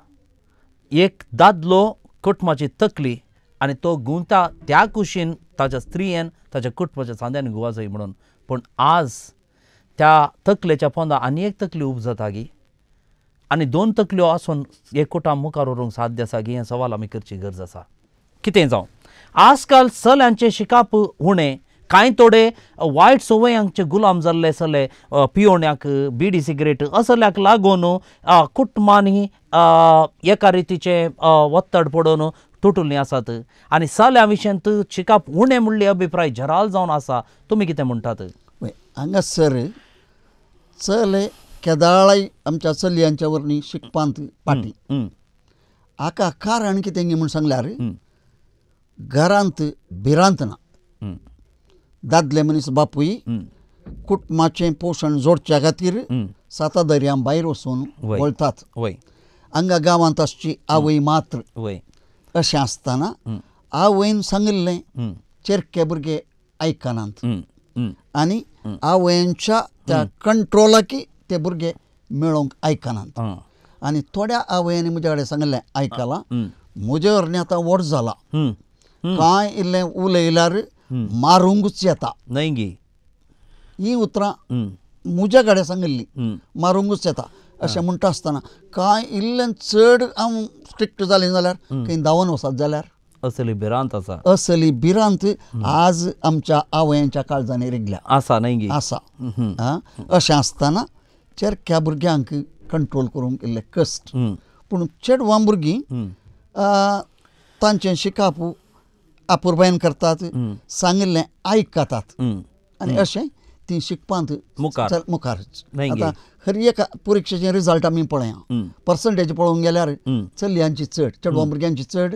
एक दादलो कुटुंबाची तकली आनी तो गुंता त्या कुशीन ताच्या स्त्रियेन ताच्या कुटुंबाच्या सांद्यान गुवा जाय म्हणून. पूण आज त्या तकलेच्या पोंदा आनी एक तकली उपजता गी, आनी दोन तकल्यो आसून एक कुटुंब मुखार व्हरूंक साध्य आसा गी, हें सवाल आमी करची गरज आसा. कितें जावं, आजकाल चल्यांचें शिकप उणें, कांय थोडे वायट संवयांचे गुलाम जाल्ले चले पियोण्याक, बिडी सिगरेट असल्याक लागून कुटुंबांनी एका रितीचें ಒತ್ತड पडून तुटुल्लीं आसात आनी चल्या विशयांत शिकप उणें म्हणली अभिप्राय जराल जावन आसा. तुमी कितें म्हणटात? हांगासर चले केदाळाय आमच्या चलयांच्या वरवीं शिकपांत फाटीं. हाका कारण कितें म्हूण सांगल्यार घरांत भिरांत ना. दादले मनीस बापूय कुटुंबाचें पोशण जोडच्या खातीर साता दर्या भायर वचून वळतात. हांगा गांवांत आसची आवय मात्र. अशें आसतना आवयन सांगिल्लें चेरके भुरगे आयकनात आनी आवयांच्या त्या कंट्रोलाकी ते भुरगे मेळोवंक आयकनात. आनी थोड्या आवयांनी म्हज्या कडेन सांगिल्लें आयकलां, म्हजे वरवीं आतां व्हड जाला, कांय इल्लें उलयल्यार मारूंकूच येता. न्हय गी, ही उतरां म्हज्या कडेन सांगिल्लीं, मारूंकूच येता अशें म्हणटा आसतना कांय इल्लें चड हांव स्ट्रिक्ट जालें जाल्यार खंय धांवन वचत जाल्यार असली भिरांत आसा. असली भिरांत आज आमच्या आवयांच्या काळजांनी रिगल्या आसा. न्हय गी, आसा. अशें आसतना चेरक्या भुरग्यांक कंट्रोल करूंक इल्लें कश्ट. पूण चेडवां भुरगीं तांचें शिकप अपुरबायेन करतात, सांगिल्लें आयकतात आनी अशें ती शिकपांत मुखार. आतां हर एका परिक्षेचे रिजल्ट आमी पळया, पर्संटेज पळोवंक गेल्यार चलयांची चड, चेडवां भुरग्यांची चड,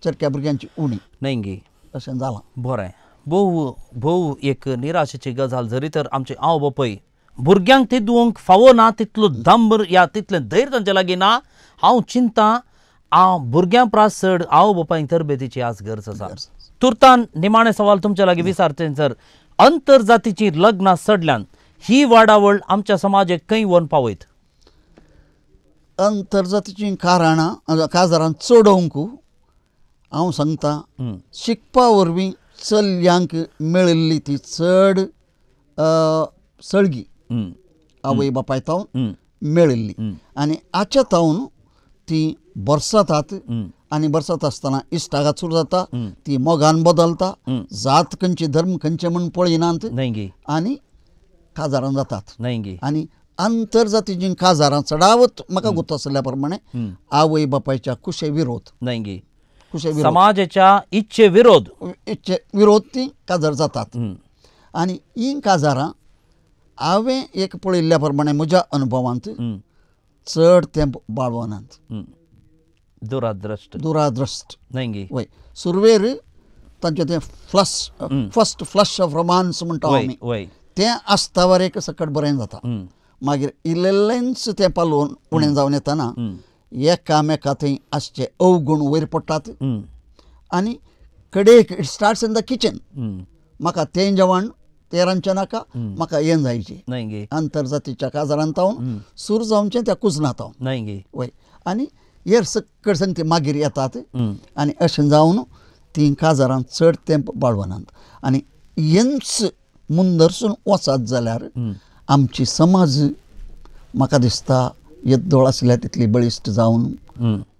चेरक्या भुरग्यांची उणी. न्हय गी, अशें जालां. बरें, भोव भोव एक निराशेची गजाल. जरी तर आमचे आवय बापूय भुरग्यांक तिदूंक फावो ना तितलो दंब या तितलें धैर्य तांचे लागीं ना. हांव चिंता हांव भुरग्यां प्रास चड आवय बापायंक तरबेतीची आज गरज आसा. तुर्तान निमाणें सवाल तुमच्या लागीं विचारचें सर, आंतरजातीचीं लग्नां चडल्यान ही वाडावळ आमच्या समाजाक खंय व्हरून पावयत? आंतरजातीचीं कारणां काजारां चडोवंक हांव सांगता, शिकपा वरवीं चलयांक मेळिल्ली ती चड सळगी आवय बापाय तावन मेळिल्ली आनी हाच्या तावन ती बरसातात आनी बरसात आसतना इश्टागत सुरू जाता, ती मोगान बदलता, जात खंयची धर्म खंयचे म्हूण पळयनात आनी काजारां जातात. आनी आंतरजातीचीं काजारां चडावत म्हाका गोत आशिल्ल्या प्रमाणे आवय बापायच्या कुशे विरोध, कुशे विरोध, समाजाच्या इच्छे विरोध, इच्छे विरोध ती काजार जातात. आनी ही काजारां हांवें एक पळयल्ल्या प्रमाणे म्हज्या अनुभवांत चड तें बाळवनात. दुराद्रश्ट, दुराद्रश्ट. न्हय वय, सुरवेर तांचें तें flush, first flush of romance म्हणटा आमी, तें आसतावर एक सकट बरें जाता. मागीर इल्लेंच तें पालोवन उणें जावन येतना एकामेका थंय आसचे अवगुण वयर पडटात आनी कडेक it starts in the kitchen. म्हाका तें जेवण तें रांदचें नाका, म्हाका हें जायचें. आंतरजातीच्या काजारांत तावन सूर जावचें त्या कुजनात तावन. वय, आनी हेर सकट सांग ती मागीर येतात आनी अशें जावन तीं काजारां चड तेंप बाळवनात. आनी हेंच मुंदरसून वचत जाल्यार आमची समाज म्हाका दिसता येद्दोळ आसल्या तितली बळिश्ट जावन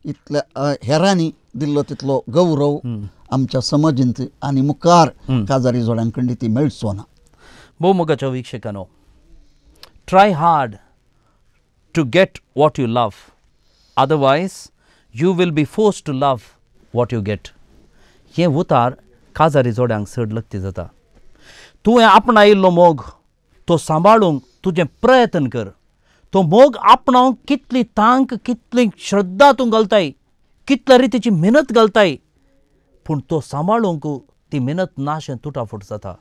इतल्या हेरांनी दिल्लो तितलो गौरव आमच्या समाजींत आनी मुखार काजारी जोड्यांकडली ती मेळचो ना. भोवमुखाच्या वीक्षकांनो, try hard to get what you love, otherwise you will be forced to love what you get. हें उतार काजारी जोड्यांक चड लक्ती जाता. तुवें आपणायिल्लो मोग तो सांबाळूंक तुजें प्रयत्न कर. तो मोग आपणावंक कितली तांक, कितली श्रद्धा तूं घालताय, कितल्या रितीची मेहनत घालताय, पूण तो सांबाळूंक ती मेहनत नाशें तुटाफूट जाता.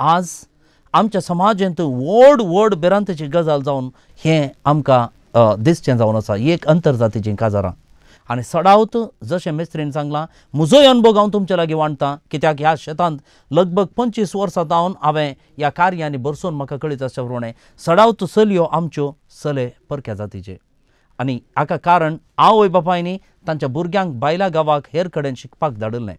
आज आमच्या समाजांत व्हड व्हड भिरांतेची गजाल जावन हें आमकां दिसचें जावन आसा. एक आंतरजातीचीं काजारां आनी सडावत जशें मेस्त्रीन सांगलां म्हजोय अणभव हांव तुमचे लागीं वांट्टा कित्याक ह्या शेतांत लगभग 25 वर्सां जावन हांवें ह्या कार्यांनी भरसून म्हाका कळीत आसच्या प्रमाणें सडावत चलयो आमच्यो चले परक्या जातीचे आनी हाका कारण आवय बापायनी तांच्या भुरग्यांक बायला गांवाक हेर कडेन शिकपाक धाडिल्लें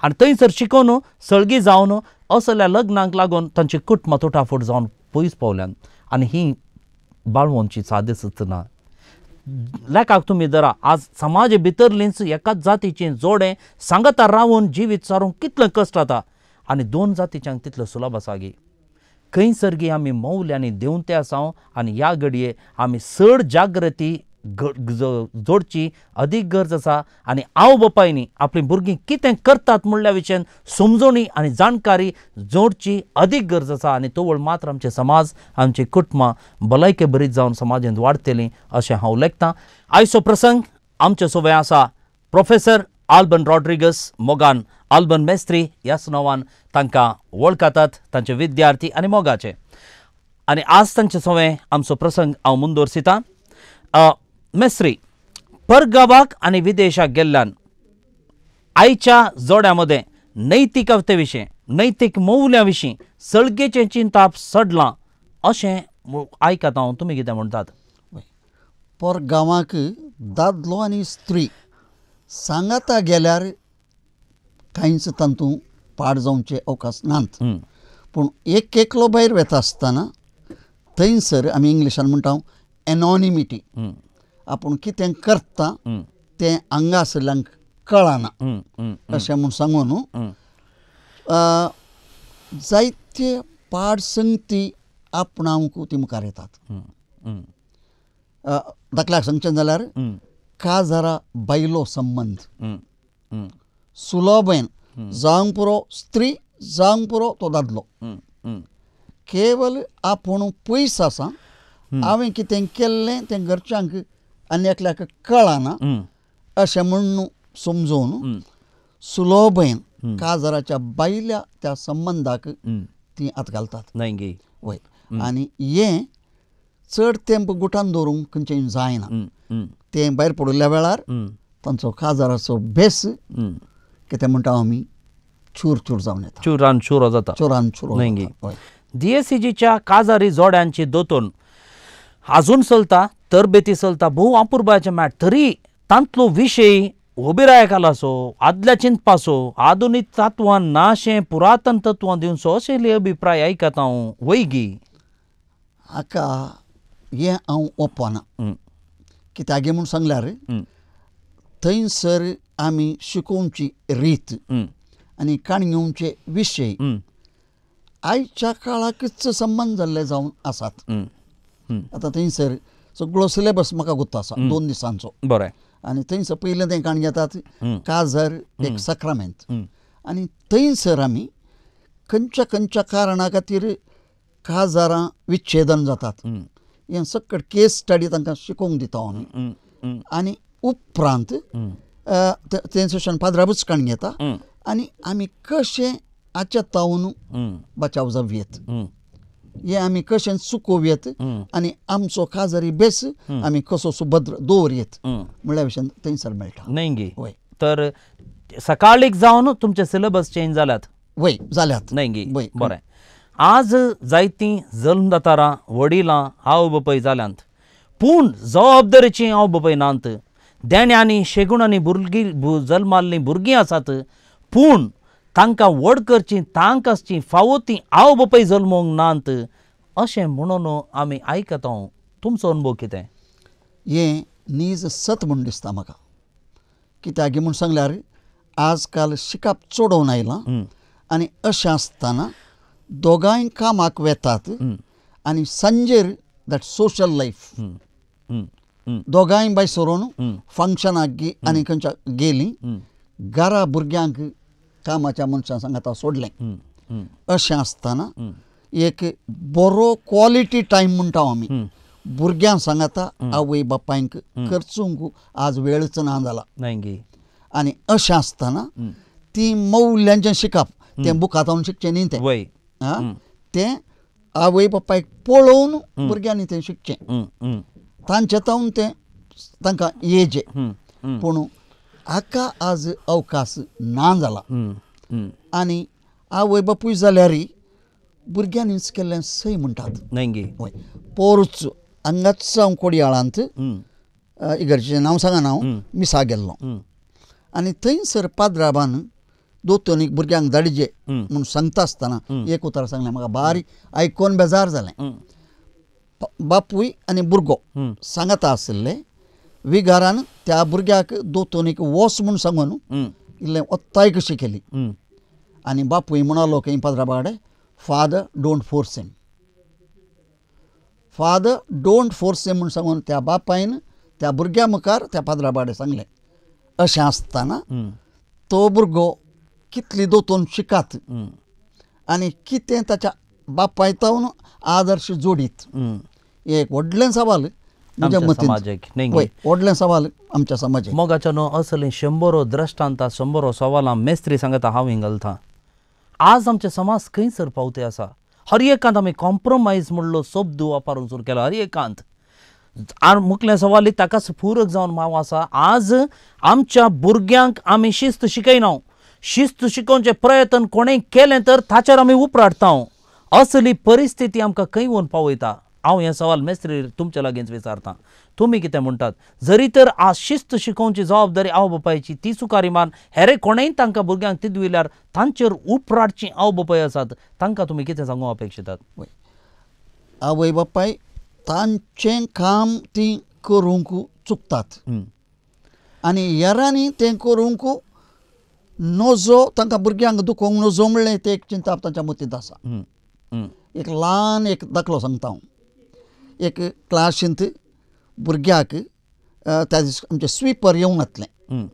आनी थंयसर शिकोवन सळगी जावन असल्या लग्नाक लागून तांची कुटुंबां तुटाफूट जावन पयस पावल्यान आनी ही बाळवोनची सादेच ना. लेखाक तुमी धरा आज समाज भितरलींच एकाच जातीचें जोडें सांगाता रावन जिवीत सारूंक कितलें कश्ट जाता आनी दोन जातीच्यांक तितलें सुलभ आसा गी. खंयसर गी आमी मौल्यांनी देंवते आसा आनी ह्या घडये आमी चड जागृती जोडची अदीक गरज आसा आनी आवय बापायनी आपलीं भुरगीं कितें करतात म्हणल्या विशयान समजवणी आनी जाणकारी जोडची अदीक गरज आसा आनी तवळ मात्र आमचे समाज आमची कुटुंबां भलायके बरीच जावन समाजांत वाडटलीं अशें हांव लेखतां. आयचो प्रसंग आमचे सोबे आसा प्रोफेसर आल्बन रॉड्रिगस मोगान आल्बन मेस्त्री ह्याच नांवान तांकां वळखतात तांचे विद्यार्थी आनी मोगाचे आनी आज तांचे सोवे आमचो प्रसंग हांव मुंदोरसितां. मेस्त्री परगावाक आनी विदेशाक गेल्ल्यान आयच्या जोड्या मदें नैतिकते विशीं नैतीक मौल्यां विशीं सळगेचें चिंताप सडलां अशें आयकता हांव, तुमी कितें म्हणटात? परगांवाक दादलो आनी स्त्री सांगाता गेल्यार कांयच तातूंत पाड जावचे अवकाश नात, पूण एक एकलो भायर वेता आसतना थंयसर आमी इंग्लिशान म्हणटा एनॉनिमिटी, आपूण कितें करता तें हांगासरल्यांक कळना अशें म्हूण सांगून जायते पाड संगती आपणावंक ती मुखार येतात. दाखल्याक सांगचें जाल्यार काजारा बायलो संबंद सुलभेन जावंक पुरो स्त्री जावंक पुरो तो दादलो, केवल आपूण पयस आसा हांवें कितें केल्लें तें घरच्यांक आनी एकल्याक कळना अशें म्हूण समजून सुलभेन काजाराच्या बायल्या त्या संबंदाक ती हात घालतात. न्हय वय, आनी हें चड तेंप गुटान दवरूंक खंयचें जायना, तें भायर पडिल्ल्या वेळार तांचो काजाराचो भेस कितें म्हणटा आमी चूर चूर जावन येता, चुरान चुरो जाता, चुरान चुरो. न्हय डीएससीजीच्या काजारी जोड्यांची दोतोन आजून चलता, तरबेती चलता, भोव अपुरबायेचें मॅट तरी तांतलो विशय अभिरायकालाचो आदल्या चिंतपाचो आधुनीक तत्वां नाशें पुरातन तत्वां दिवचो अशें अभिप्राय आयकता हांव वयगी. हाका हें हांव ओपना कित्याक म्हूण सांगल्यार थंयसर आमी शिकोवची रीत आनी काणयेवचे विशय आयच्या काळाकच संबंद जाल्ले जावन आसात. आतां थंयसर सगळो सिलेबस म्हाका गुत्त आसा 2 दिसांचो, बरें, आनी थंयसर पयलें तें काणी घेतात काजर एक साक्रामेंत आनी थंयसर आमी खंयच्या खंयच्या कारणा खातीर काजारां विच्छेदन जातात हें सकट केस स्टडी तांकां शिकोवंक दिता आमी. आनी उपरांत तें सेशन पाद्राबूच काणी घेता आनी आमी कशें हाच्या तावन बचाव जावयेत, हें आमी कशें चुकोवयेत आनी आमचो काजारी बेस आमी कसो सुभद्र दवरयेत म्हणल्या विशयान थंयसर मेळटा. न्हय गी? वय. तर सकाळीक जावन तुमचे सिलेबस चेंज जाल्यात? वय जाल्यात. न्हय गी? वय. बरें, आज जायतीं जल्मदातारां वडिलां आवय बापूय जाल्यांत पूण जबाबदारीचीं आवय बापूय नात. देण्यांनी शेगुणांनी भुरगीं जल्माल्लीं भुरगीं आसात पूण तांकां व्हड करची तांक आसची फावो ती आवय बापूय जल्मोंक नात अशें म्हणून आमी आयकता. तुमचो अनुभव कितें? हें नीज सत म्हूण दिसता म्हाका. कित्याक म्हूण सांगल्यार आज काल शिकप चडोवन आयलां आनी अशें आसतना दोगांय कामाक वेतात आनी सांजेर that social life दोगांय बाय सरून फंक्शनाक आनी खंयच्या गेलीं घरा भुरग्यांक कामाच्या मनशां सांगाता सोडलें. अशें आसतना एक बरो क्वॉलिटी टायम म्हणटा आमी भुरग्यां सांगाता आवय बापायंक खर्चूंक आज वेळच ना जाला. आनी अशें आसतना ती मौल्यांचें शिकप तें बुकांत शिकचें न्ही, तें तें आवय बापायक पळोवन भुरग्यांनी तें शिकचें, तांचे तावन तें तांकां येजें. पूण हाका आज अवकाश ना जाला. आनी आवय बापूय जाल्यार भुरग्यांनीच केल्लें सय म्हणटात. हय, पोरूच हांगाच हांव कोडयाळांत इगर्जेचें नांव सांगना हांव, मिसा गेल्लो आनी थंयसर पाद्राबान दोतोनीक भुरग्यांक धाडजे म्हूण सांगता आसतना एक उतर सांगलें, म्हाका बारीक आयकोन बेजार जालें. बापूय आनी भुरगो सांगता आशिल्ले, विगारान त्या भुरग्याक दोतोनीक वच म्हूण सांगून इल्लें ओत्ताय कशी केली आनी बापूय म्हणालो खंय पाद्राबा कडेन, father don't force him, father don't force him म्हूण सांगून त्या बापायन त्या भुरग्या मुखार त्या पाद्राबा कडेन सांगलें. अशें आसतना तो भुरगो कितली दोतोन शिकात आनी कितें ताच्या बापायतावन आदर्श जोडीत, एक व्हडलें सवाल म्हज्या मतीन, व्हडलें सवाल आमच्या समाजाक. मोगाच्या न्हू असलीं शंबरो द्रश्टांता शंबरो सवालां मेस्त्री सांगता हांव हिंगलता. आज आमचे समाज खंयसर पावते आसा, हर एकांत आमी कॉम्प्रोमायज म्हणलो शब्द वापरून सुरू केला. हर एकांत मुखल्या सवाली ताकाच पूरक जावन हांव आसा. आज आमच्या भुरग्यांक आमी शिस्त शिकयना, शिस्त शिकोवचे प्रयत्न कोणें केलें तर ताचेर आमी उपराटता. असली परिस्थिती आमकां खंय वचून पावयता? हांव हें सवाल मेस्त्री तुमच्या लागींच विचारता, तुमी कितें म्हणटात? जरी तर आज शिस्त शिकोवची जबाबदारी आवय बापायची ती सुकारी मान हेरे कोणेंय तांकां भुरग्यांक तिदविल्यार तांचेर उपराटची आवय बापाय आसात, तांकां तुमी कितें सांगूंक अपेक्षितात? आवय बापाय तांचें काम तीं करूंक चुकतात आनी हेरांनी तें करूंक नजो, तांकां भुरग्यांक दुखोवंक नजो म्हणलें तें एक चिंताप तांच्या मतींत आसा. एक ल्हान एक दाखलो सांगता हांव. एक क्लासींत भुरग्याक त्या दीस आमचें स्वीपर येवंक नासलें,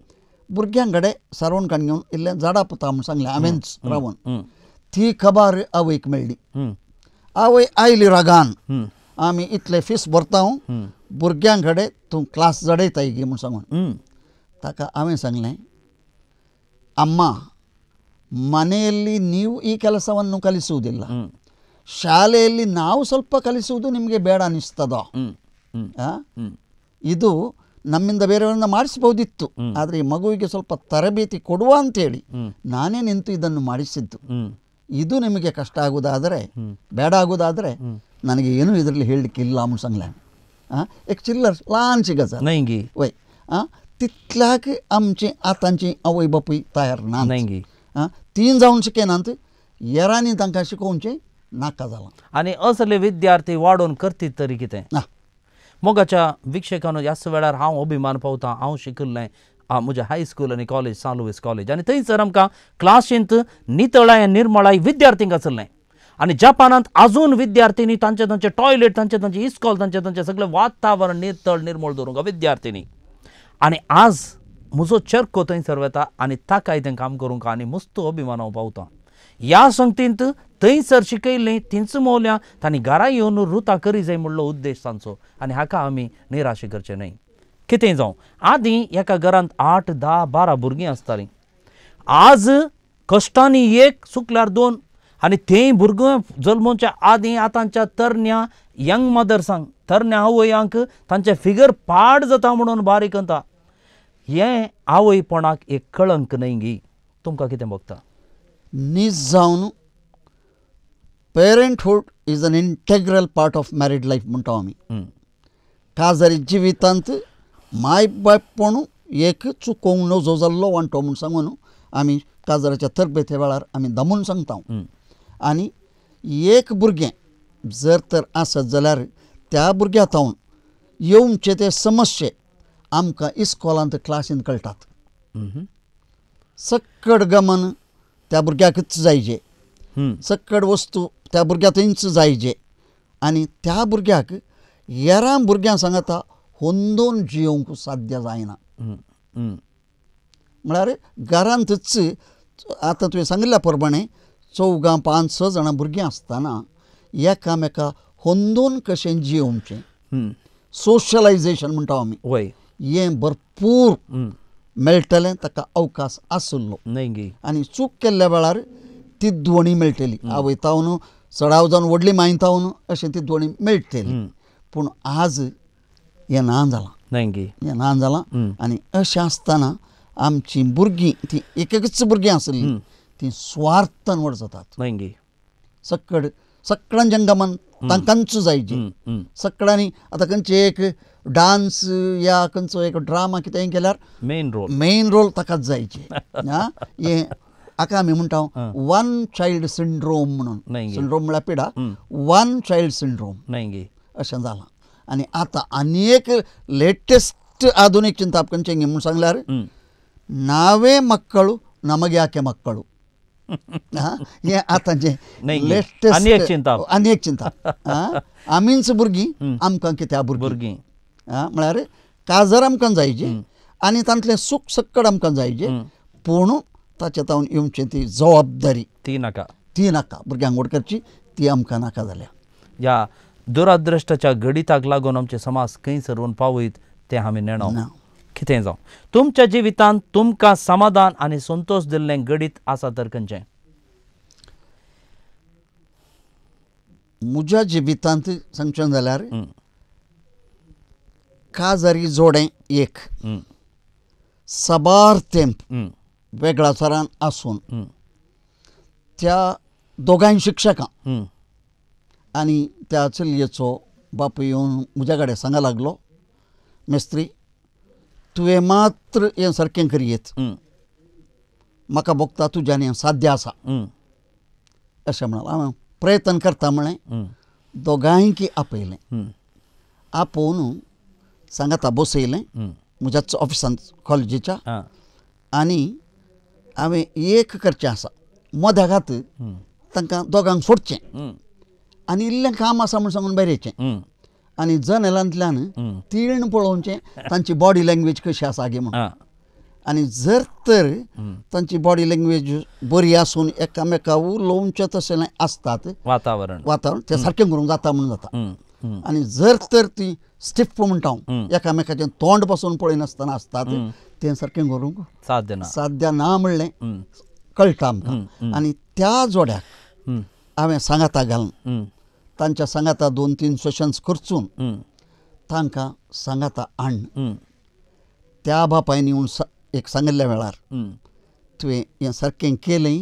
भुरग्यां कडेन सारवण काण घेवन इल्लें झाडां पुता म्हूण सांगलें हांवेंच रावन. ती खबर आवयक मेळ्ळी. आवय आयली रागान, आमी इतले फीस भरता भुरग्यां कडेन तूं क्लास जडयताय गी म्हूण सांगून. ताका हांवें सांगलें, ಅಮ್ಮ ಮನೆಯಲ್ಲಿ ನೀವು ಈ ಕೆಲಸವನ್ನು ಕಲಿಸುವುದಿಲ್ಲ, ಶಾಲೆಯಲ್ಲಿ ನಾವು ಸ್ವಲ್ಪ ಕಲಿಸುವುದು ನಿಮಗೆ ಬೇಡ ಅನ್ನಿಸ್ತದ, ಇದು ನಮ್ಮಿಂದ ಬೇರೆಯವರಿಂದ ಮಾಡಿಸಬಹುದಿತ್ತು, ಆದರೆ ಈ ಮಗುವಿಗೆ ಸ್ವಲ್ಪ ತರಬೇತಿ ಕೊಡುವ ಅಂತೇಳಿ ನಾನೇ ನಿಂತು ಇದನ್ನು ಮಾಡಿಸಿದ್ದು, ಇದು ನಿಮಗೆ ಕಷ್ಟ ಆಗುವುದಾದರೆ ಬೇಡ ಆಗುವುದಾದರೆ ನನಗೆ ಏನೂ ಇದರಲ್ಲಿ ಹೇಳಲಿಕ್ಕಿಲ್ಲ म्हूण सांगलें. एक चिल्लर ल्हानशी गजाल वय तितल्याक आमची आतांची आवय बापूय तयार ना, तीन जावन शिकयनात, येरांनी तांकां शिकोवचें नाका जालां. आनी असले विद्यार्थी वाडोवन करतीत तरी कितें ना. मोगाच्या विक्षकांनो, ह्याच वेळार हांव अभिमान पावता, हांव शिकिल्लें म्हजें हायस्कूल आनी कॉलेज सान लुईस कॉलेज, आनी थंयसर आमकां क्लासींत नितळाय निर्मळाय विद्यार्थींक आसलें. आनी जपानांत आजून विद्यार्थ्यांनी तांचे तांचे टॉयलेट, तांचे तांचे इस्कॉल, तांचे तांचें सगळें वातावरण नितळ निर्मळ दवरूंक विद्यार्थ्यांनी. आनी आज म्हजो चरको थंयसर वता आनी ताकाय तें काम करूंक आनी मस्त अभिमान हांव पावता. ह्या संगतींत थंयसर शिकयल्लीं तींच मोल्यां तांणी घरा येवन रुतां करी जाय म्हणलो उद्देश तांचो, आनी हाका आमी निराशे करचें न्हय. कितेंय जावं, आदीं एका घरांत 8, 10, 12 भुरगीं आसतालीं, आज कश्टांनी एक चुकल्यार 2, आनी तें भुरगीं जल्मोवच्या आदीं आतांच्या तरण्या यंग मदर्सांक, तरण्या आवयांक तांचें फिगर पाड जाता म्हणून बारीक करता. हें आवयपणाक एक कळंक न्हय गी? तुमकां कितें भोगता? नीज जावन parenthood is an integral part of married life म्हणटा आमी. काजारी जिवितांत माय बापूण एक चुकोवंक नजो जाल्लो वांटो म्हूण सांगून आमी काजाराच्या तरबेते वेळार आमी दमून सांगता. आनी एक भुरगें जर तर आसत जाल्यार त्या भुरग्या तावन येवचे ते समस्ये आमकां इस्कॉलांत क्लासींत कळटात. सक्कड गमन त्या भुरग्याकच जायजे, सक्कड वस्तू त्या भुरग्या थंयच जायजे, आनी त्या भुरग्याक येरां भुरग्यां सांगता होंदोन जियोवंक साध्य जायना. म्हळ्यार घरांतच आतां तुवें सांगिल्ल्या प्रमाणे 4, 5, 6 जाणां भुरगीं आसतना एकामेका होंदोन कशें जियोवचें, सोशलायजेशन म्हणटा आमी, हें भरपूर मेळटलें, ताका अवकाश आशिल्लो. आनी चूक केल्ल्या वेळार ती द्वणी मेळटली, आवय तावन चडाव जावन व्हडली माय तावन अशें ती द्वणी मेळटली. पूण आज हें ना जालां, हें ना जालां. आनी अशें आसतना आमची भुरगीं ती एक एकच भुरगीं आसली ती स्वार्थान व्हड जातात. सक्कड सगळ्यांच्या गमन तांकांच जायचे सगळ्यांनी. आतां खंयचे एक डान्स या खंयचो एक ड्रामा कितेंय केल्यार मेन रोल ताकाच जायचे. हें हाका आमी म्हणटा वन चायल्ड सिंड्रोम म्हणून. सिंड्रोम म्हळ्यार पिडा, वन चायल्ड सिंड्रोम अशें जालां. आनी आतां आनी एक लेटेस्ट आधुनीक चिंताप खंयचें म्हूण सांगल्यार नावे मक्कळू नमगे याके मक्कळू. हें आतांचें लेटेस्ट आनी एक चिंता. आमीच भुरगीं आमकां कित्या भुरगीं म्हळ्यार काजार आमकां जायचे आनी तांतलें सूख सक्कड आमकां जायचे, पूण ताचे तावन येवची ती जबाबदारी ती नाका, ती नाका भुरग्यांक व्हड करची ती आमकां नाका जाल्या. ह्या दुरादृश्टाच्या गणिताक लागून आमचे समाज खंय सरून पावयत तें आमी नेणो. कितें जावं तुमच्या जिवितांत तुमकां समाधान आनी संतोश दिल्लें गणीत आसा तर खंयचें? म्हज्या जिवितांत सांगचें जाल्यार काजारी जोडें एक साबार तेंप वेगळाचारान आसून त्या दोगांय शिक्षकां आनी त्या चलयेचो बापूय येवन म्हज्या कडेन सांगा लागलो, मेस्त्री तुवें मात्र हें सारकें करयेत, म्हाका भोगता तुज्यान हें साध्य आसा अशें म्हणलें. हांवें प्रयत्न करता म्हणलें, दोगांयकी आपयलें. आपोवन सांगाता बसयलें म्हज्याच ऑफिसांत कॉलेजीच्या, आनी हांवें एक करचें आसा मद्यागात तांकां दोगांक सोडचें आनी इल्लें काम आसा म्हूण सांगून भायर येचें आनी जनेलांतल्यान तीर्ण पळोवचें तांची बॉडी लँग्वेज कशी आसा गे म्हूण. आनी जर तर तांची बॉडी लँग्वेज बरी आसून एकामेका उलोवचें तशें आसतात वातावरण वातावरण तें सारकें करूंक जाता म्हूण जाता. आनी जर तर ती स्टिफ म्हणटा हांव एकामेकाचें तोंड पासून पळयनासतना आसतात तें सारकें करूंक साध्य ना म्हणलें कळटा आमकां. आनी त्या जोड्याक हांवें सांगाता घालून तांच्या सांगाता 2-3 सेशन्स करचून तांकां सांगाता हाडून त्या बापायन येवन एक सांगिल्ल्या वेळार तुवें हें सारकें केलें.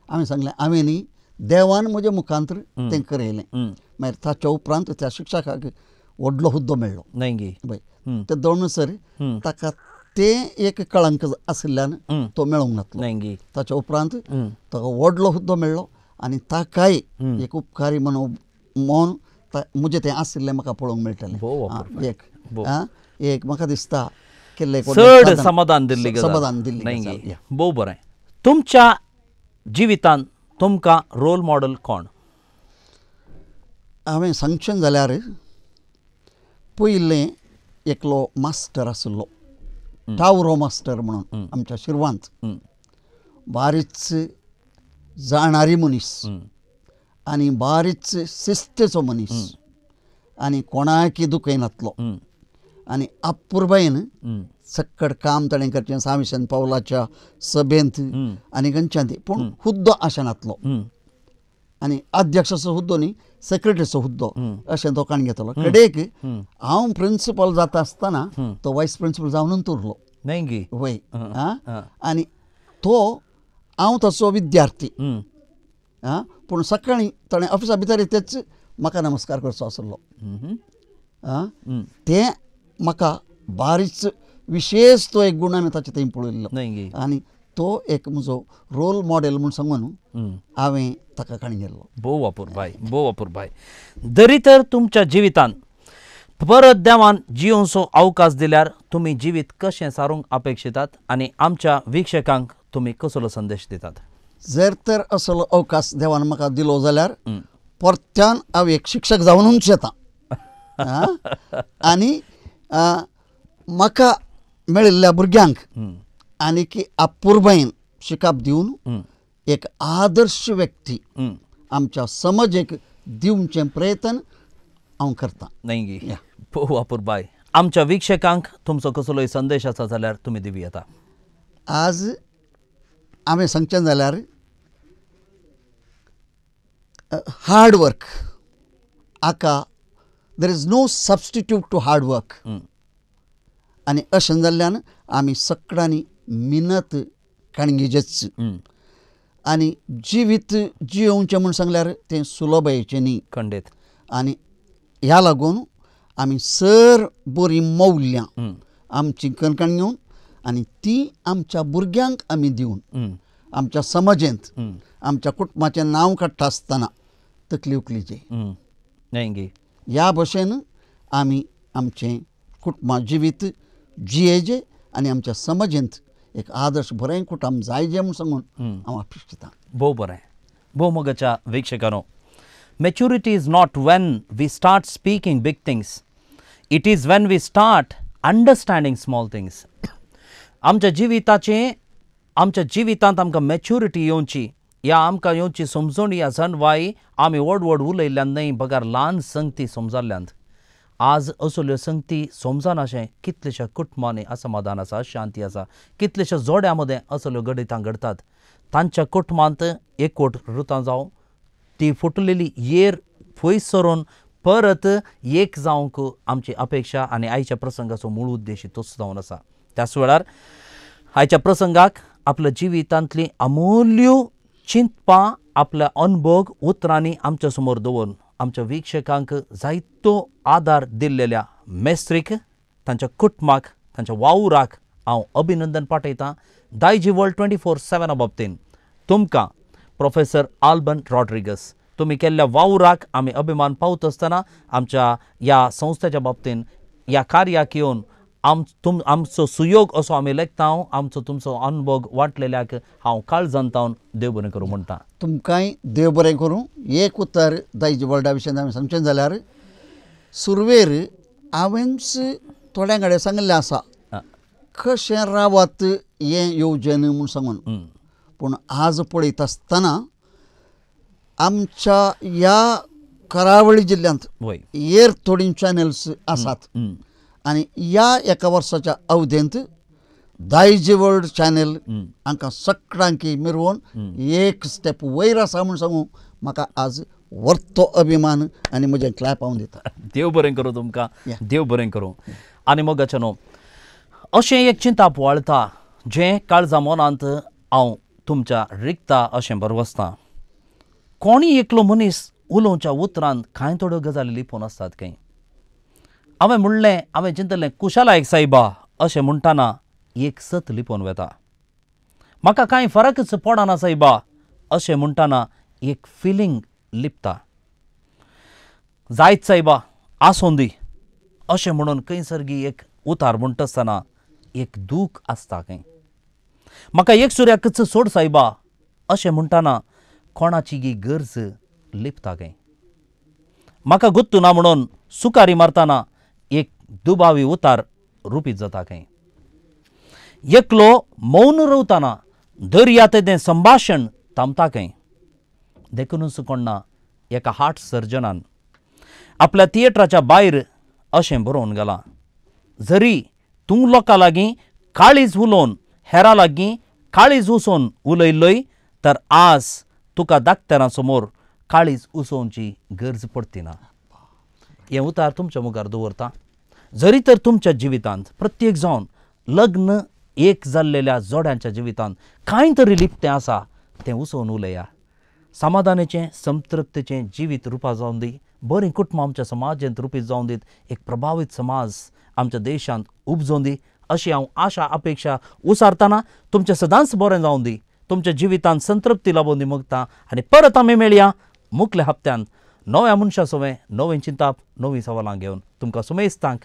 हांवें सांगलें हांवें न्ही देवान म्हज्या मुखांत तें करयलें. मागीर ताच्या उपरांत त्या शिक्षकाक व्हडलो हुद्दो मेळ्ळो. पळय ते दोन सर ताका तें एक कळंक आशिल्ल्यान तो मेळोंक नासलो. ताच्या उपरांत ताका व्हडलो हुद्दो मेळ्ळो आनी ताकाय एक उपकारी म्हणून मन म्हजें तें आशिल्लें म्हाका पळोवंक मेळटलें. एक एक म्हाका दिसता केल्लें चड समाधान दिल्ली समाधान दिल्ली. भोव बरें. तुमच्या जिवितांत तुमकां रोल मॉडल कोण? हांवें सांगचें जाल्यार पयलें एकलो मास्टर आशिल्लो, टावरो मास्टर म्हणून आमच्या शिरवांत, बारीच जाणारी मनीस आनी बारीच शिस्तेचो मनीस आनी कोणाकी दुखयनातलो आनी अपुरबायेन सक्कड काम ताणें करचें साविशन पावलाच्या सभेंत आनी खंयच्यान, पूण हुद्दो आसनातलो आनी अध्यक्षाचो हुद्दो न्ही सेक्रेटरीचो हुद्दो अशें तो काण घेतलो. कडेक हांव प्रिंसिपल जाता आसतना तो वायस प्रिंसिपल जावन उरलो. वय आनी तो हांव तसो विद्यार्थी, पूण सकाळीं ताणें ऑफिसा भितर येतच म्हाका नमस्कार करचो आसलो. तें म्हाका बारीच विशेश तो एक गूण हांवें ताचे थंय पळयल्लो आनी तो एक म्हजो रोल मॉडेल म्हूण सांगून हांवें ताका काणी गेल्लो. भोव अपुरबाय, भोव अपुरबाय. जरी तर तुमच्या जिवितांत परत देवान जियोवचो अवकाश दिल्यार तुमी जिवीत कशें सारूंक अपेक्षितात आनी आमच्या वीक्षकांक तुमी कसलो संदेश दितात? जर तर असलो अवकाश देवान म्हाका दिलो जाल्यार परत्यान हांव एक शिक्षक जावनूच येता आनी म्हाका मेळिल्ल्या भुरग्यांक आनी की अपुरबायेन शिकाप दिवन एक आदर्श व्यक्ती आमच्या समाजेक दिवचें प्रयत्न हांव करता. न्हय भोव अपुरबाय. आमच्या वीक्षकांक तुमचो कसलोय संदेश आसा जाल्यार तुमी दिवं येता. आज हांवें सांगचें जाल्यार हार्ड वर्क हाका there is no substitute to hard work. आनी अशें जाल्ल्यान आमी सगळ्यांनी मिनत काणगेजेच आनी जिवीत जियोवचें म्हूण सांगल्यार तें सुलभायेचें न्ही खंडीत. आनी ह्या लागून आमी सर बरीं मौल्यां आमची कणकण घेवन आनी ती आमच्या भुरग्यांक आमी दिवन आमच्या समाजेंत आमच्या कुटुंबाचें नांव काडटा आसतना तकली उखलीची ह्या भशेन आमी आमचें कुटुंबा जिवीत जियेजे आनी आमच्या समाजेंत एक आदर्श बरें कुटुंब जायजें म्हूण सांगून हांव अपेक्षितां. भोव बरें. भोव मोगाच्या वीक्षकांनो, maturity is not when we start speaking big things, it is when we start understanding small things. आमच्या जिविताचें, आमच्या जिवितांत आमकां मॅच्युरिटी येवची या आमकां येवची समजणी या जाणवाय आमी व्हड व्हड उलयल्ल्यान न्हय बगर ल्हान संगती समजाल्ल्यान. आज असल्यो संगती समजनाशें कितलेश्या कुटुंबांनी असमाधान आसा, अशांती आसा, कितलेश्या जोड्यां मदें असल्यो घडितां घडटात. तांच्या कुटुंबांत एकवट रुतां जावं ती फुटलेली येर फुयस सरून परत एक जावंक आमची अपेक्षा आनी आयच्या प्रसंगाचो मूळ उद्देश तोच जावन आसा. त्याच वेळार आयच्या प्रसंगाक आपल्या जिवितांतली अमूल्य चिंतपां आपल्या अनभोग उतरांनी आमच्या समोर दवरून आमच्या वीक्षकांक जायतो आदार दिल्लेल्या मेस्त्रीक, तांच्या कुटुंबाक, तांच्या वावराक हांव अभिनंदन पाठयतां. दायजी वर्ल्ड 24/7 बाबतीन तुमकां प्रोफेसर आल्बन रॉड्रिगस तुमी केल्ल्या वावराक आमी अभिमान पावत आसतना आमच्या ह्या संस्थेच्या बाबतीन ह्या कार्याक येवन आमचो सुयोग असो आमी लेखता. आमचो तुमचो अनभोग वांटलेल्याक हांव काळजान तावन देव बरें करूं म्हणटा. तुमकांय देव बरें करूं. एक उतर दायजी वर्ल्डा विशयान हांवें सांगचें जाल्यार सुरवेर हांवेंच थोड्यां कडेन सांगिल्लें आसा कशें रावत हें येवजण म्हूण सांगून, पूण आज पळयता आसतना आमच्या ह्या करावळी जिल्ल्यांत हेर थोडीं चॅनल्स आसात आनी ह्या एका वर्साच्या अवधेंत दायजी वर्ल्ड चॅनल हांकां सगळ्यांकी मिरवून एक स्टेप वयर आसा म्हूण सांगू म्हाका आज वर्तो अभिमान आनी म्हजें क्लॅप हांव दिता. देव बरें करूं तुमकां, देव बरें करूं. आनी मोगाचें न्हू अशें एक चिंताप वाळता जें काळजा मनांत हांव तुमच्या रिगता अशें बरवसता. कोणी एकलो मनीस उलोवच्या उतरान कांय थोड्यो गजाली लिपोवन आसतात खंय. हांवें म्हणलें, हांवें चिंतलें कुशालायक सायबा अशें म्हणटाना एक सत लिपोवन वता. म्हाका कांय फरकच पडना सायबा अशें म्हणटाना एक फिलींग लिपता. जायत सायबा आसूं दी अशें म्हणून खंयसरगी एक उतार म्हणटा आसतना एक दूख आसता खंय. म्हाका एक सुर्याकच सोड सायबा अशें म्हणटाना कोणाची गी गरज लिपता खंय. म्हाका गुत्तू ना म्हणून सुकारी मारतना एक दुबावी उतार रुपीत जाता खंय. एकलो मौन रवतना दर्या तें संभाशण थांबता खंय. देखूनच कोणा एका हार्ट सर्जनान आपल्या थिएटराच्या भायर अशें बरोवन गेलां, जरी तूं लोकां लागीं काळीज उलोवन हेरां लागीं काळीज उसोवन उलयल्लोय तर आज तुका दाक्तरां समोर काळीज उसोवची गरज पडटी ना. हें उतार तुमच्या मुखार दवरता. जरी तर तुमच्या जिवितांत प्रत्येक जावन लग्न एक जाल्लेल्या जोड्यांच्या जिवितांत कांय तरी लिपतें आसा तें उसोवन उलया. समाधानाचें संतृप्तीचें जिवीत रुपा जावन दी. बरीं कुटुंबां आमच्या समाजांत रुपीत जावन दीत. एक प्रभावीत समाज आमच्या देशांत उपजोवन दी अशी हांव आशा अपेक्षा उसारतना तुमचें सदांच बरें जावन दी. तुमच्या जिवितांत संतृप्ती लाबोवन दी मुगता. आनी परत आमी मेळया मुखल्या हप्त्यांत नव्या मनशा सवें नवीं चिंताप नवीं सवालां घेवन. तुमकां सुमेस्तांक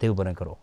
देव बरें करूं.